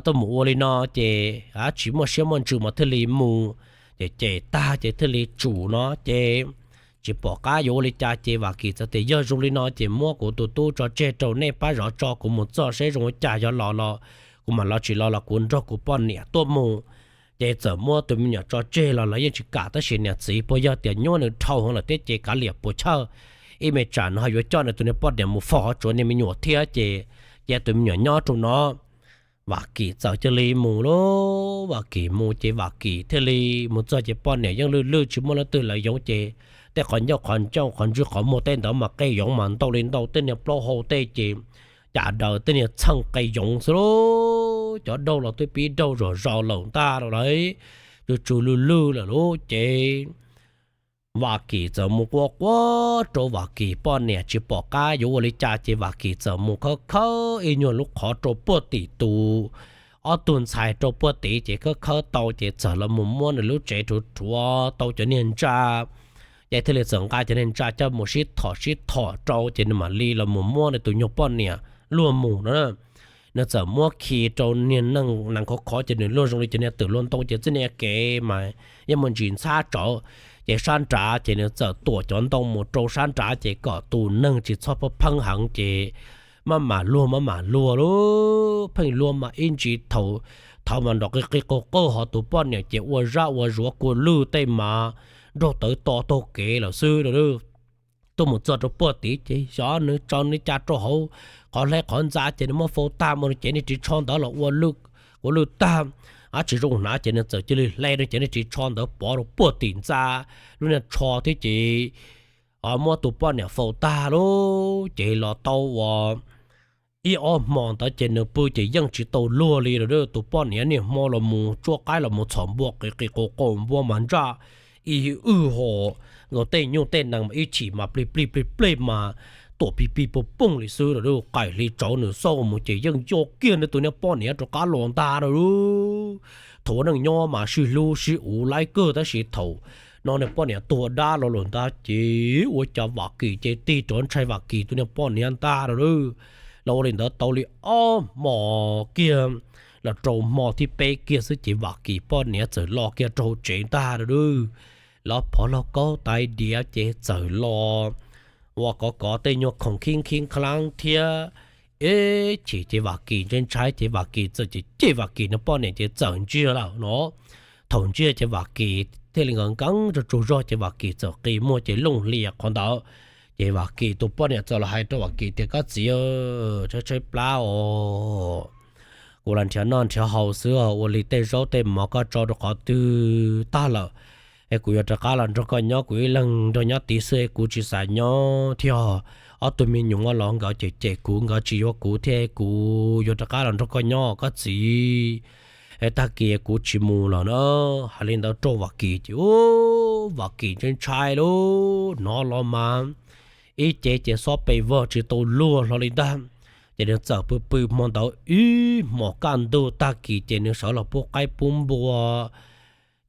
tuaj mus ua li no ces tsis muaj siab muaj ntsws mas thiaj li mus. Ces cem tag ces thiaj li tsum no ces tsis pom qab yuav ua li cas ces Vam Kim txawm tias yog zoo li no ces muab kuv tus tub tso tseg rau nej pab zov tso, kuv mus txog seb zoo ua cas, yog los los kuv mam los, tsis los los kuv nrog kuv poj niam tuaj mus. Ces txawm muab tus me nyuam tso tseg los lawv yeej tsis kam, tab sis niam txiv puas yog tias nyuaj nws dhau heev lawm thiab ces kav liam puas chawj, ib me tsam no ho yuav coj nws tus niag poj niam mus faus tsuav niag me nyuam thiab ces cia tus me nyuam nyob rau no. Vam Kim txawm cia li mus lauj. Vam Kim mus ces Vam Kim thiaj li mus txog ces poj niam yeej lwj lwj tsis muaj leej twg lawv yoov ces tej qhov ncauj qhov ncauj qhov ntswg qhov muag tej ntawd mas qe yoov mas ntau li ntau, tej niag plaub hau tej ces cas daws tej niag txheej qe yoov xwb lauj. Cov daug los twb pib daug zom zaws lawm ntag lauj, tsw tsw lwj lwj lawm lauj. Ces Vam Kim txawm mus quaj quaj rau Vam Kim poj niam tsis pom qab yuav ua li cas ces Vam Kim txawm mus khawb khawb ib nyuag lub qhov rau puag tim tus ob tug ntxhais rau puag tid ces khawb khawb tau ces txawm los mus muab nws lub tsev rhuav rhuav tau cov niag ntsa. Ces thiaj li txawm nqa cov niag ntsa coj mus sib thom sib thom rau ces nws mam li los mus muab nws tus nyuag poj niam luag mus no. Nws txawm muab khi rau niag nees khov khov ces nws luag zoo li cov niag twm luag ntoo ces txij niag kev mas yeej muaj ntsis ntxhab tsawv. Ces sab nrad ces nws txawm tuam cov ntoo mus rau sab nrad ces kom tus neeg tsis txhob pheej heev ces maj mam luag maj mam luag lauj. Pheej luag mas ib ntsis thaum, thaum mas nrov qi qi qug qawj ho tus poj niam ces ua zaj ua zuav kua lwj tej mas nrog tawv to taug kev lawm xwb. Tuaj mus txog rau puag tid ces xyov nws tso nws cas rau hauv qhov hleb qhov ntxa ces nws muab faus tag mus, nws cev niag ris tsho ntawd los ua kua lwj tag, tsis zoo hnav ces nws txawm cia li hle nws cev niag ris tsho ntawd pov rau puag tim ntxa lub niag tsho thiab ces muab tus poj niam faus tag lauj. Ces los tau uas ib ob hmo ntawd ces nws pw ces yeej tsis tau luag li lawm. Tus poj niam niaj hmo los mus tsuab qaib los mus txhom npua qis qis qus qus, npua mas ntsaj ib wj hos nkaus, tej nyuj tej nees mas ib chim mas plig plig plig plig mas tuam pig pig pog pooj li xwb lawm. Qaim hli tsawv nws xauj mus ces yeej nco kiag nws tus niag poj niam rov qab los ntag lawm. Thaum ua neej nyob mas sib hlub sib uv laib kawg tab sis thaum no niag poj niam tuag dab los lawm ntag ces ua cas Vam Kim ces tig rov ntshai Vam Kim tus niag poj niam ntag lawm. Los ua li ntawd tau li ob hmo kiag los rau hmo thib peb kiag xwb ces Vam Kim poj niam txawm los kiag rau hauv tsev ntag lawm. Los phov laug kaub tais diav ces txawm los ua kov kov tej nyuag khoom khib khib khlaab thiab. Ib chim ces Vam Kim ntshai ntshai ces Vam Kim txawm cem cem Vam Kim niag poj niam ces txawm ntsiag lawm no. Thaum ntsiag ces Vam Kim thiaj li nkees nkees rau tsaug zog ces Vam Kim txawm qi muag ces looj hlias qhov ntawd. Ces Vam Kim tus poj niam txawm los hais rau Vam Kim tias koj txiv, tshaib tshaib plab os, kuv los nrhiav noj nrhiav haus xwb, ua li tej zaub tej mov koj tso rau qhov twg tag lawm? es kuv yuav rov qab los nrog koj nyob, kuv ib leeg nrog nyob tid xwb es kuv tsis xav nyob thiab. Ob tug me nyuam los nkawd cem cem kuv, nkawd tsis yuav kuv thiab, kuv yuav rov qab los nrog koj nyob koj txiv, es tag kis kuv tsis mus lawm na. Hais li ntawd rau Vam Kis ces Vam Kis ntshai ntshai lub hnov los mas ib ce ces xob pes vog tsis tau luag hlo li ntag. Ces nws txawm pw pw hmo ntawd ib hmos kaj ntug tag kis ces nws sawv los pub qaib pub npua,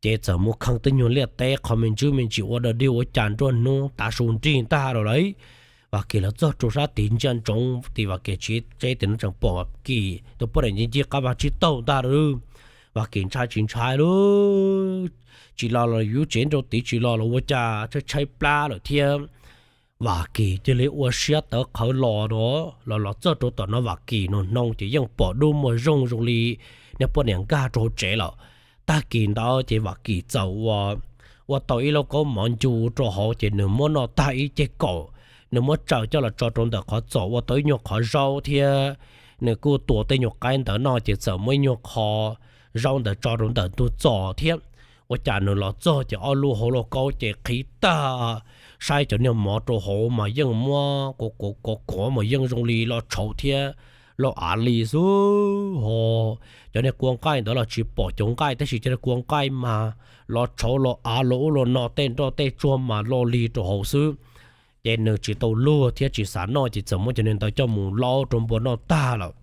ces txawm mus kheej tej nyuag liaj teb qhov me ntsis me ntsis ua dog dig ua cas nruab hnub tav su nrig ntag rau lawm. Vam Kis los txog rau sab tid ntsia ntsoov tim Vam Kis tsev, tsev tim no tseem pom Vam Kis tus poj niam ncig ncig qab vag tsib taug ntag rau. Vam Kis ntshai tsis ntshai lub, tsis los los yus tsev nrau tid tsis los los ua cas tshaib tshaib plab lawm thiab. Vam Kis cia li ua siab tawv qhawv los no, los los txog rau tom no Vam Kis nug hnoo ces yeej pom dub muag zoog zoo li niag poj niam nkag rau hauv tsev lawm. Tag kis ntawd ces Vam Kis txawm ua, ua tau ib lauj kaub mov ncu rau hauv ces nws muab noj tag ib ceg kaum, nws muab tsaws coj los tso rau ntawm qhov txos ua tau ib nyuag qhov zaub thiab nws kuj tua tej nyuag qaib ntawd noj ces txawm muab ib nyuag qho zaub ntawd tso rau ntawm ntug txos thiab. Ua cas nws los txog ces ob lub hauv lauj kaub ces qhib tag, saib cov niag mov rau hauv mas yeej muab kuav kuav kuav mas yeej zoo li los tshauv thiab los av li xwb ho. Cov niag kua nqaij ntawd los tsis pom cov nqaij tab sis cov niag kua nqaij mas los tshauv los av los ub los no tej nroj tej tsuag mas lo li rau hauv xwb. Ces nws tsis tau luag thiab tsis xav noj ces txawm muab cov niag ntawd coj mus laub rau npua noj tag lawm,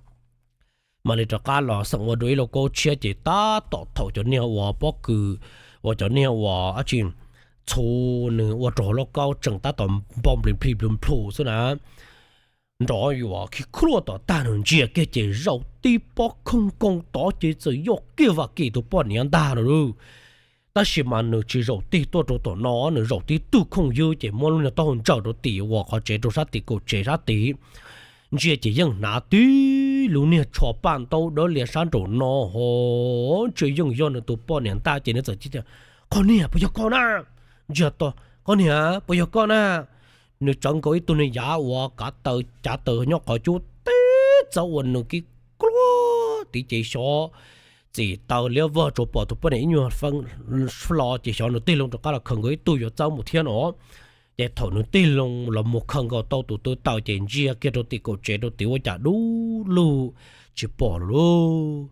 mam li rov qab los xeem ua dua ib lauj kaub tshiab ces tab tom thaum cov niag uas pob kws uas cov niag uas dab tsi txhuv nws ua rau hauv lauj kaub tseem tab tom npau nplis nplis nplus nplus xwb na. Nrov yuav khi khuaj tom tag nws ntsia kiag ces zaum tib pob khooj nkoos tod ces txawm yog kiag Vam Kis tus poj niam ntag lawm. Tab sis mas nws tsis zaum tig tuaj rau tom no, nws zaum tib tug khooj ywb ces muab lub niag taub hau ntsaws rau tim uas qhov tsev rau sab tim kaum tsev sab tid. Ntsia ces yeej hnav tib lub niag tsho paj ntaub dawb lias sab nraum no ho, ntsia yeej yog nws tus poj niam ntag ces nws txawm tias, Koj niam, puas yog koj na? Ntsia to, Koj niam, puas yog koj na? Nws tsawv nkaus ib tug niag yav uas kav taws cav taws nyob qhov cub teb txawv uas nws kib kluab tid ces xyov txim taws liab vog tsuas pom tus poj niam ib nyuag feeb hlo ces xyov nws tig loo rov qab los khaws nkaus ib tug yuav txawb mus thiab no. Ces thaum nws tig loo los mus khaws nkaus tau tus tw taws ces ntsia kiag rau tim kaum tsev rau tid ua cas dub lug tsis pom lawm lauj.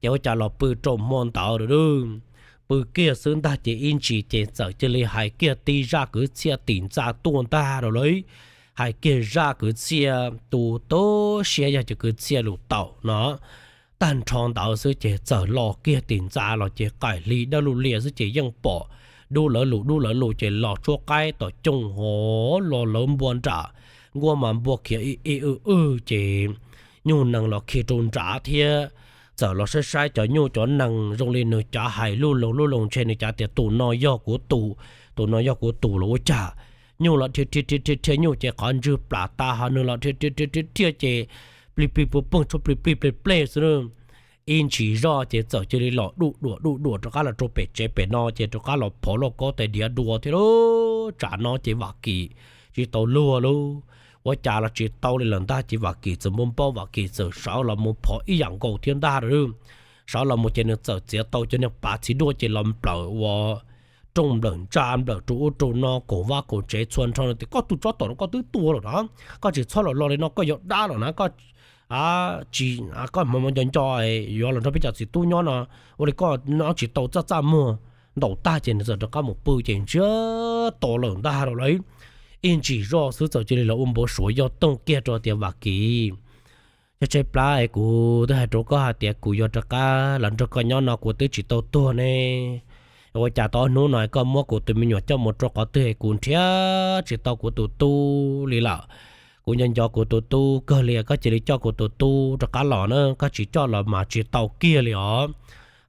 Ces ua cas los pw rau hmo ntawd lawm, pw kiag xwb ntag ces ib ntsis ces txawm cia li hais kiag tib zaj kwv txhiaj tim ntxa tuaj ntag rau lawm. Hais kiag zaj kwv txhiaj tu tu siab yog cov kwv txhiaj lus taum no. Tag nrho ntawd xwb ces txawm los kiag tim ntxa los ces qaim hli dawb lug lias xwb ces yeej pom dub lawv lus dub lawv lus ces los tsuab qaib tom cooj ho los lawv npua nram nkuaj mas npua khiav ib ib wj wj ces nyuj nees los khi rau nrad thiab. Txawm los saib saib cov nyuj cov nees zoo li nws cav hais lub loo lub loo ntshe nws cav tias tus no yog kuv tus, tus no yog kuv tus los ua cas nyuj los dhia dhia dhia dhia nyuj ces qhov ntswg plam tas ho nws los dhia dhia dhia dhia ces plig plig puag poog tshuav plig plig plej plej xwb. Ib ntsis zoj ces txawm cia li los duj duam duj duam rov qab los rau pem tsev pem no ces rov qab los phov lauj kaub tais diav dua thiab lauj. Tsam no ces Vam Kis tsis tau luag lauj, ua cas los tsis tau li lawm ntag ces Vam Kis txawm npau npau Vam Kis txawm sawv los mus phov ib yam nkaus thiab ntag lauj. Sawv los mus ces nws txawm txiav tau cov niag pav txiv duaj ces los nplawm ua rooj nplawm ntsa nplawm rau ub rau no kaum vaj kaum tsev txhua nrho no tias, Koj tus tsov tom no koj twb tuag lawm na, koj tsis txhob los lo li no koj yog dab lawm na, koj tsis, koj hmo hmo nco nco yuav los nrog peb cov txiv tub nyob no, ua li koj nyob tsis tau txaj txaj muag. Ntaus tag ces nws txawm rov qab mus pw ces ntsiag to lawm ntag rau lawv. Ib ntsis zoj xwb txawm cia li los ua npau suav yog toog kiag rau tias, Vam Kis, tshaib tshaib plab es kuv twb hais rau koj hais tias kuv yuav rov qab los nrog koj nyob no kuv twb tsis tau tuag ne. Ua cas tau ob hnub no koj muab kuv tus me nyuam coj mus rau qhov twg es kuv nrhiav tsis tau kuv tus tub li lawm. Kuv nco nco kuv tus tub kawg li, koj cia li coj kuv tus tub rov qab los na, koj tsis coj los mas tsis tau kiag li os.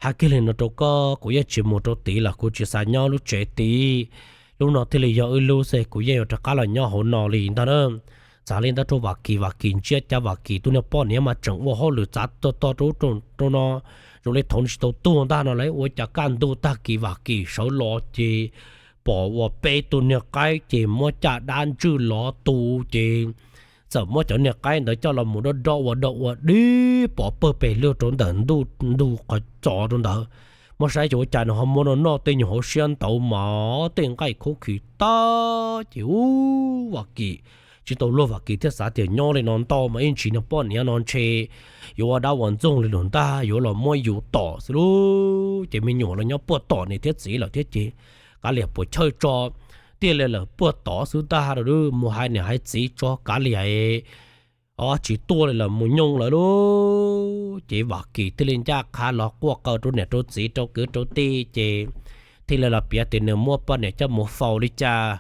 Hais kiag li no rau koj, kuv yeej tsis mus rau tid lawm, kuv tsis xav nyob lub tsev tid. Lub no thiaj li yog wb lub xwb, kuv yeej yuav rov qab los nyob hauv no li ntag na. Txawm li ntawd rau Vam Kis, Vam Kis ntsiab cas Vam Kis tus niag poj niam mas tseem ua hauj lwm txav tog tog rau ub rau no, zoo li thaum nws tsis tau tuag ntag no lawm. Ua cas kaj ntug tag kis Vam Kis sawv los ces pom ua peb tug niag qaib ces muab caj dab ntswj lov tu ces txawm muab cov niag qaib ntawd coj los mus dob dob ua dog ua dig pov pawg pes lug rau ntawm ntug qhov txos rau ntawd. muab saib ces ua cas nws ho muab noj noj tej nyuag hauv siab ntawd mas tej nqaij khuv khis tag ces ub, Vam Kim tsis tau luag, Vam Kim thiaj xav tias nyob li no ntau mas ib ntsis niag poj niam no ntshe yuav ua dab ua ntxoog li lawm ntag, yuav los muab yus tom xwb lauj. Ces me nyuam los nyob puag tom niam thiab txiv lawm thiab ces Kav Liam puas chawj tso, thiaj li lawm puag tod xwb ntag. Mus hais niam hais txiv tso Kav Liam tsis tuaj li lawm, mus nyooj lawm lauj. Ces Vam Kim thiaj li ncaj qha los quaj qw rau niam rau txiv rau kwv rau tij ces thiaj li los piav tias nws muab poj niam coj mus faus li cas,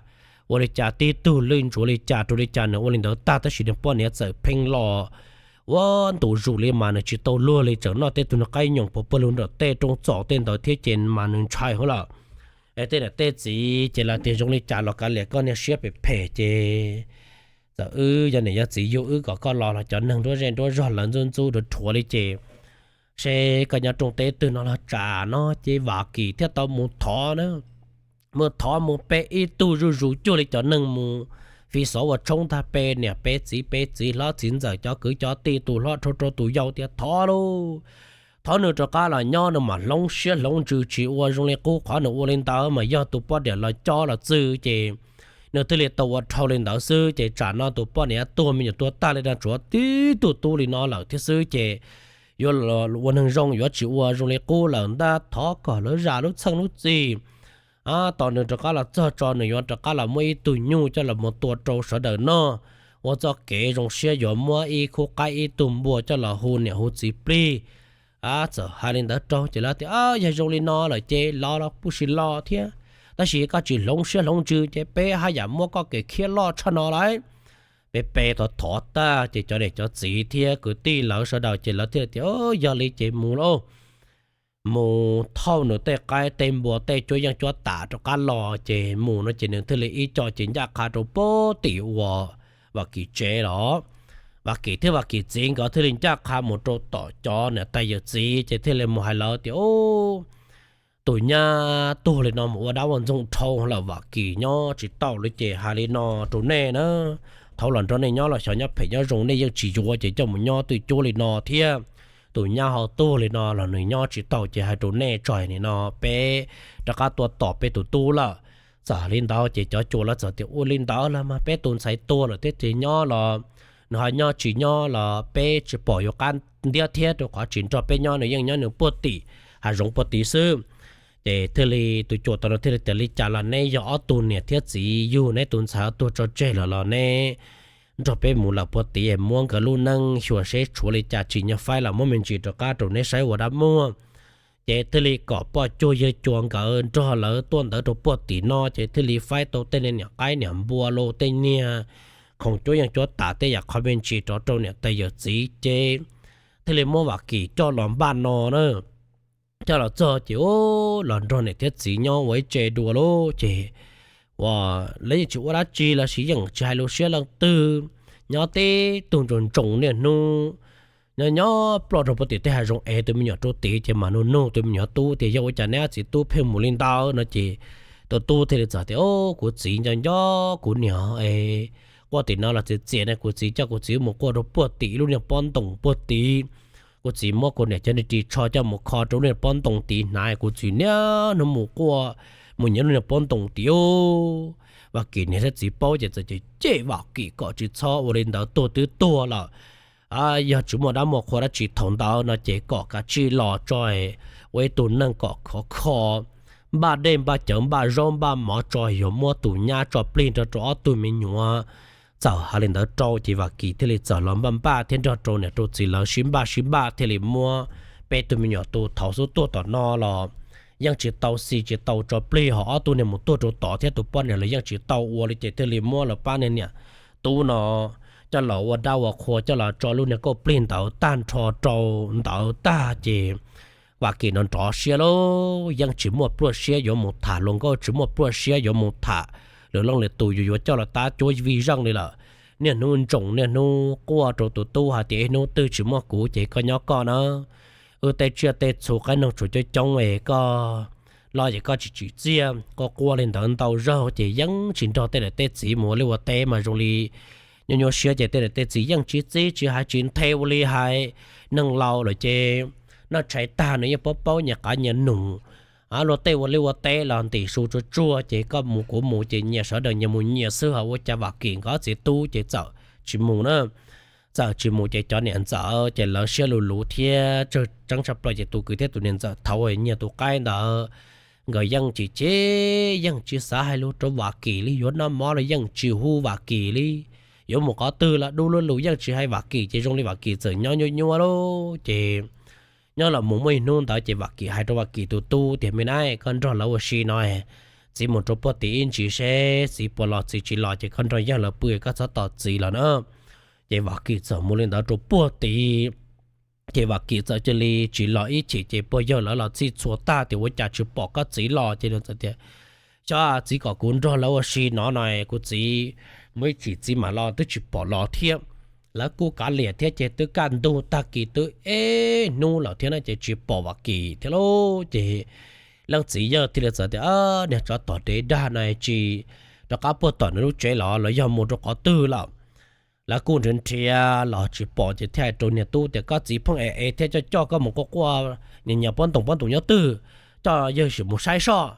ua li cas tib tug lwj ntsuav li cas rau li cas nws ua li ntawd tag, tab sis nws poj niam txawm pheej los ua ntu zus li mas nws tsis tau luag li, tseem noj tej tug niag qaib nyoos puas puag lug nram tej rooj txos tej ntawd thiab ces mas nws ntshai heev lawm. Es tej niam tej txiv ces lawv tias zoo li cas los Kav Liam koj niag siab phem phem ces txawm wb yog niam yog txiv yug wb kom koj los los cov neeg nruab zej nruab zog lawv ntxub ntxub rhuav rhuav li ces seb koj nyob rooj teb twg no los tsam no ces Vam Kim thiaj tau mus thov na. Mus thov mus pe ib tug zuj zus cuag li cov neeg mus fiv xov ua tshoob ntag, pe niam pe txiv pe txiv hlob txiv ntxawm cov kwv cov tij tus hlob rau rau tus yau tias thov lauj, thov nws rov qab los nyob nws mam hloov siab hloov ntsws tsis ua zoo li qub qhov nws ua li ntawd mas yog tus poj niam los cob los txwj ces nws thiaj li tau ua dhau li ntawd xwb ces tsam no tus poj niam tuag me nyuam tuag tag li no tsuav tib tug tub li no lawm thiab xwb ces yuav ua neeg zoo yuav tsis ua zoo li qub lawm ntag, thov kom lawv zam lub txheej lub txim. Tos nws rov qab los txog tso nws yuav rov qab los muab ib tug nyuj coj los mus tua rau sawv daws noj, ua txoj kev zoo siab yuav muab ib khub qaib ib tug npua coj los hu niam hu txiv plig. Txawm hais li ntawd rau ces lawv tias yog zoo li no lawm ces los los pub sis los thiab, tab sis koj tsis hloov siab hloov ntsws ces peb haj yam muab koj kev khiab loj tshaj no lauj. Peb pe thov thov tag ces cov niam cov txiv thiab kwv tij lawv sawv daws ces lawv thiaj tias yog li ces mus lauj. Mus thauj nws tej qaib tej npua tej cuab yeej cuab tam rov qab los ces mus no ces nws thiaj li ib co ces ncaj qha rau puag tim uas Vam Kim tsev los Vam Kim thiab Vam Kim txiv nkawd thiaj li ncaj qha mus rau tom cov niam tais yawm txiv ces thiaj li mus hais lawv tias tus nyab tuag li no mus ua dab ua ntxoog dhau lawm, Vam Kim nyob tsis tau li ces hais li no rau nej na, thaum los nrog nej nyob los xyov nyob phem nyob zoo nej yeej tsis yuav ces coj mus nyob twj cuab li no thiab. Tus nyab ho tuag li no los nws nyob tsis tau ces hais rau nej tso, nim no peb rov qab tuaj tom peb tus tub lawm. Txawm li ntawd ces cov cua lawv txawm tias ua li ntawd los mas peb tus ntxhais tuag lawm thiab ces nyob los nws ho nyob tsis nyob los peb tsis pom yuav qab ntiab thiab, rau qhov tsis nrog peb nyob nws yeej nyob nws puag tim hav zoov puag tid xwb. Ces thiaj li tus cua tau no thiaj li tias li cas los neb yog ob tug niam thiab txiv yug neb tus ntxhais tuag tso tseg lawm los neb nrog peb mus lawm puag tid es muab nkawd lub neej xyuas seb tshuav li cas tsim nyog faib los muab me ntsis rov qab rau neb saib ua dab muag. Ces thiaj li kom poj cuag yawg cua nkawd nrog lawv tuaj ntawd rau puag tim no ces thiaj li faib tau tej niag niam qaib niam npua los tej niag khoom cuab yeej cuab tam tej yam qhov me ntsis rov rau niam tais yawm txiv ces thiaj li muab Vam Kim coj los npaj no na. Coj los txog ces los nrog niam thiab txiv nyob ua ib tse dua lawm ces ua lawv yeej tsis ua dab tsi los sis yeej tsis hais lus siab leej twg, nyob tib tug ntsoos ntsoos niaj hnub nyob nyob ploj rau puag tim tej hav zoov es tus me nyuam rau tid ces mam nug nug tus me nyuam tub tias yog ua cas neb txiv tub pheej mus li ntawd no ces tus tub thiaj li txawm tias o, kuv txiv nco nco kuv niam es quaj tim no los txias txias ne, kuv txiv coj kuv txiv mus quaj rau puag tim lub niag pob ntoos puag tid. Kuv txiv muab kuv niam cov niag ris tsho coj mus kho rau lub niag pob ntoos tid hnav, kuv txiv niaj hnub mus quaj mus nyiav lub niag pob ntoos tid. Vam Kim niam thiab txiv paub ces txawm cem cem Vam Kim kom tsis txhob ua li ntawd, tuag twb tuag lawm, yog tsis muaj dab muaj qhua dab tsi thaum ntawd no ces kom kav tsij los tso ua ib tug neeg kom khov kho, npaj dej npaj cawv npaj zaub npaj mov tso, yuav muab tus nyab tso plig nrog rau ob tug me nyuam. Txawm hais li ntawd rau ces Vam Kim thiaj li txawm los npaj npaj thiab nrog rau niam rau txiv lawv sib npaj sib npaj thiaj li muab peb tug me nyuam tus thaum xub tuaj tom no los yeej tsis tau xis tsis tau tso plig, ho ob tug niag mus tuag rau tod thiab tus poj niam los yeej tsis tau ua li ces thiaj li muab lawv pab niag niam tub no coj los ua dab ua qhua coj los tso lub niag kauj plig ntawd tag nrho rau ntawd tag ces Vam Kim no nrov siab lauj, yeej tsis muaj pluaj siab yuav mus tham hluas nkauj, tsis muaj pluaj siab yuav mus tham lwm leej lwm tus yuav yuav coj los tab cuab vij zeej li lawm. Niaj hnub ntsoos niaj hnub quaj rau tus tub hais tias ib hnub twg tsis muaj kuv ces koj nyob koj na, wb tej tsiaj tej txhu qaib noog tsuas coob coob es koj los ces koj tsis tsim txiaj, koj quaj li ntawd ntau zaug ces yeej tsis nrog tej niam tej txiv mus ua liaj ua teb mas zoo li nyuaj nyuaj siab ces tej niam tej txiv yeej tsis txib tsis hais tsis nthe ua li hais. Neeg laus lawm ces noj tshais tag nws yeej paub paub nyias qav nyias num, luag tej ua liaj ua teb los ntim su tsuag tsuag ces koj mus kuv mus ces nyias sawv daws nyias mus nyias xwb, ho ua cas Vam Kim nkawd txiv tub ces txawm tsis mus na. Txawm tsis mus ces cov niam ntxawm ces lawv siab luv luv thiab tsawg tseeb tshaj plaws ces tus kwv thiab tus niam ntxawm thaud nyiag tus qaib ntawd nkawd yeej tsis chim, yeej tsis xav hais lus rau Vam Kim li, yuav noj mov los yeej tsis hu Vam Kim li, yuav mus qhov twg los dub lub lus yeej tsis hais Vam Kim ces zoo li Vam Kim txawm nyob nyuaj nyuaj lawm ces nyob los mus muaj ib hnub ntawd ces Vam Kim hais rau Vam Kim tus tub tias, Me na, koj nrog lawv ua si no, txiv mus rau puag tim ib ntsis seb txiv puas los, txiv tsis los ces koj nrog yawg lawv pw, koj txhob tos txiv lawm na. Ces Vam Kim txawm mus li ntawd rau puag tim ces Vam Kim txawm cia li tsis los ib chim ces pog yawg lawv los txhij txhua tag tias, Ua cas tsis pom koj txiv los? Ces nws txawm tias, Xyov txiv kom kuv nrog lawv ua si no no, kuv txiv mus ib chim txiv mam los twb tsis pom los thiab. Lawv kuj kav liam thiab ces twb kaj ntug tag kis twb ib hnub lawm thiab na ces tsis pom Vam Kim thiab lauj. Ces leej txiv yawg thiaj li txawm tias, Niag tsov tom dev dag no tsis rov qab puag tom nws lub tsev los, los yog mus rau qhov twg lawm? Lawv kuj nrhiav nrhiav los tsis pom ces thiaj hais rau niag tub tias, Koj txiv pheej ev ev thiab coj coj koj mus quaj quaj, nyias nyias pob ntoos pob ntoos nyob twg, coj yawg sim mus saib soj.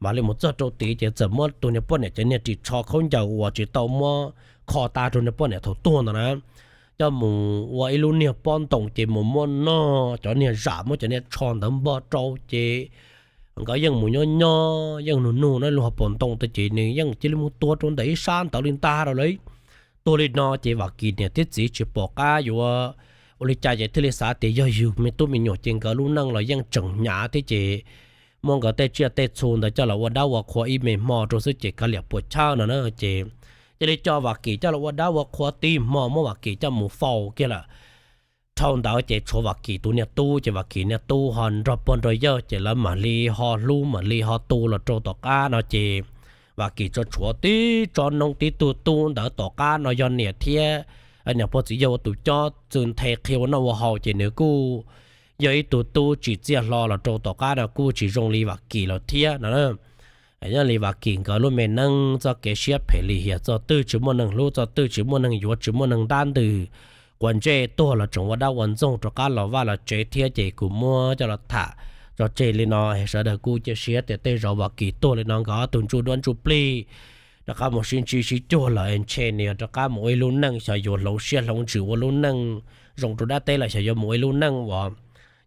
Mam li mus txog rau tid ces txawm muab tus niag poj niam cov niag ris tsho khaub ncaws uas tsis tau muab kho tas rau niag poj niam thaum tuag ntawd na, coj mus ua ib lub niag pob ntoos ces mus muab noj cov niag zam, muab cov niag tsho ntawd npog rau ces nkawd yeej mus nyob nyob yeej nug nug no lub hauv paus ntoo tag ces nws yeej cia li mus tuag rau ntawm ib sab ntawd li ntag rau lawv. Tuag li no ces Vam Kim niam thiab txiv tsis pom qab yuav ua li cas ces thiaj li xav tias yog yus me tub me nyuam ces nkawd lub neej los yeej tseem hnyav thiab ces muab nkawd tej tsiaj tej txhu ntawd coj los ua dab ua qhua ib me hmo rau xwb ces kav liam puas chawj no na ces cia li coj Vam Kim coj los ua dab ua qhua tib hmo muab Vam Kim coj mus faus kiag lawm. Dhau ntawd ces tshuav Vam Kim tus niag tub ces Vam Kim niag tub ho nrog pog nrog yawg ces lawv mam li ho hlub mam li ho tu los rau tom qab no ces Vam Kim tso tshuav tib tsob noob tib tug tub ntawd tom qab no yog niam thiab niam pog txiv yawg ua tus cob txwv nthe qhia ua noj ua haus ces nws kuj yog ib tug tub tsim txiaj hlo los rau tom qab no kuj tsis zoo li Vam Kim lawm thiab no. Yog li Vam Kim nkawd lub me neej txoj kev siab phem lim hiam, txog twg tsis muaj neeg hlub, txog twg tsis muaj neeg yuav, tsis muaj neeg ntab ntws, quav ntsej tuag los tseem ua dab ua ntxoog rov qab los vaj los tsev thiab ces kuv muab coj los tham tso tseg li no, sawv daws kuj cia siab tias tej zaum Vam Kim tuag li no nkawd ob tug ntsuj duab ntsuj plig rov qab mus sib ntsib sib cuag lawm ntshe nws yog rov qab mus ua ib lub neej xyov yuav hloov siab hloov ntsws ua lub neej zoo rau dab teb los xyov yuav mus ua ib lub neej uas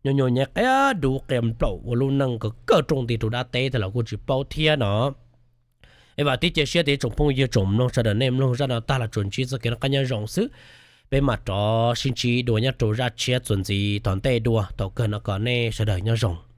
nyuaj nyuaj nyab qia dub qia nplaum ua lub neej kawg kawg rooj nti rau dab teb thiab los kuj tsis paub thiab no. Es vam thiab cia siab tias tsoom phooj ywg tsoom mloog sawv daws nej mloog zaj no tag los tsuas ntsib txoj kev noj qab nyob zoo xwb. Peb mam rov sib ntsib dua nyob rau zaj tshiab txuas ntxiv tom ntej dua, thaum kawg no kom nej sawv daws nyob zoo.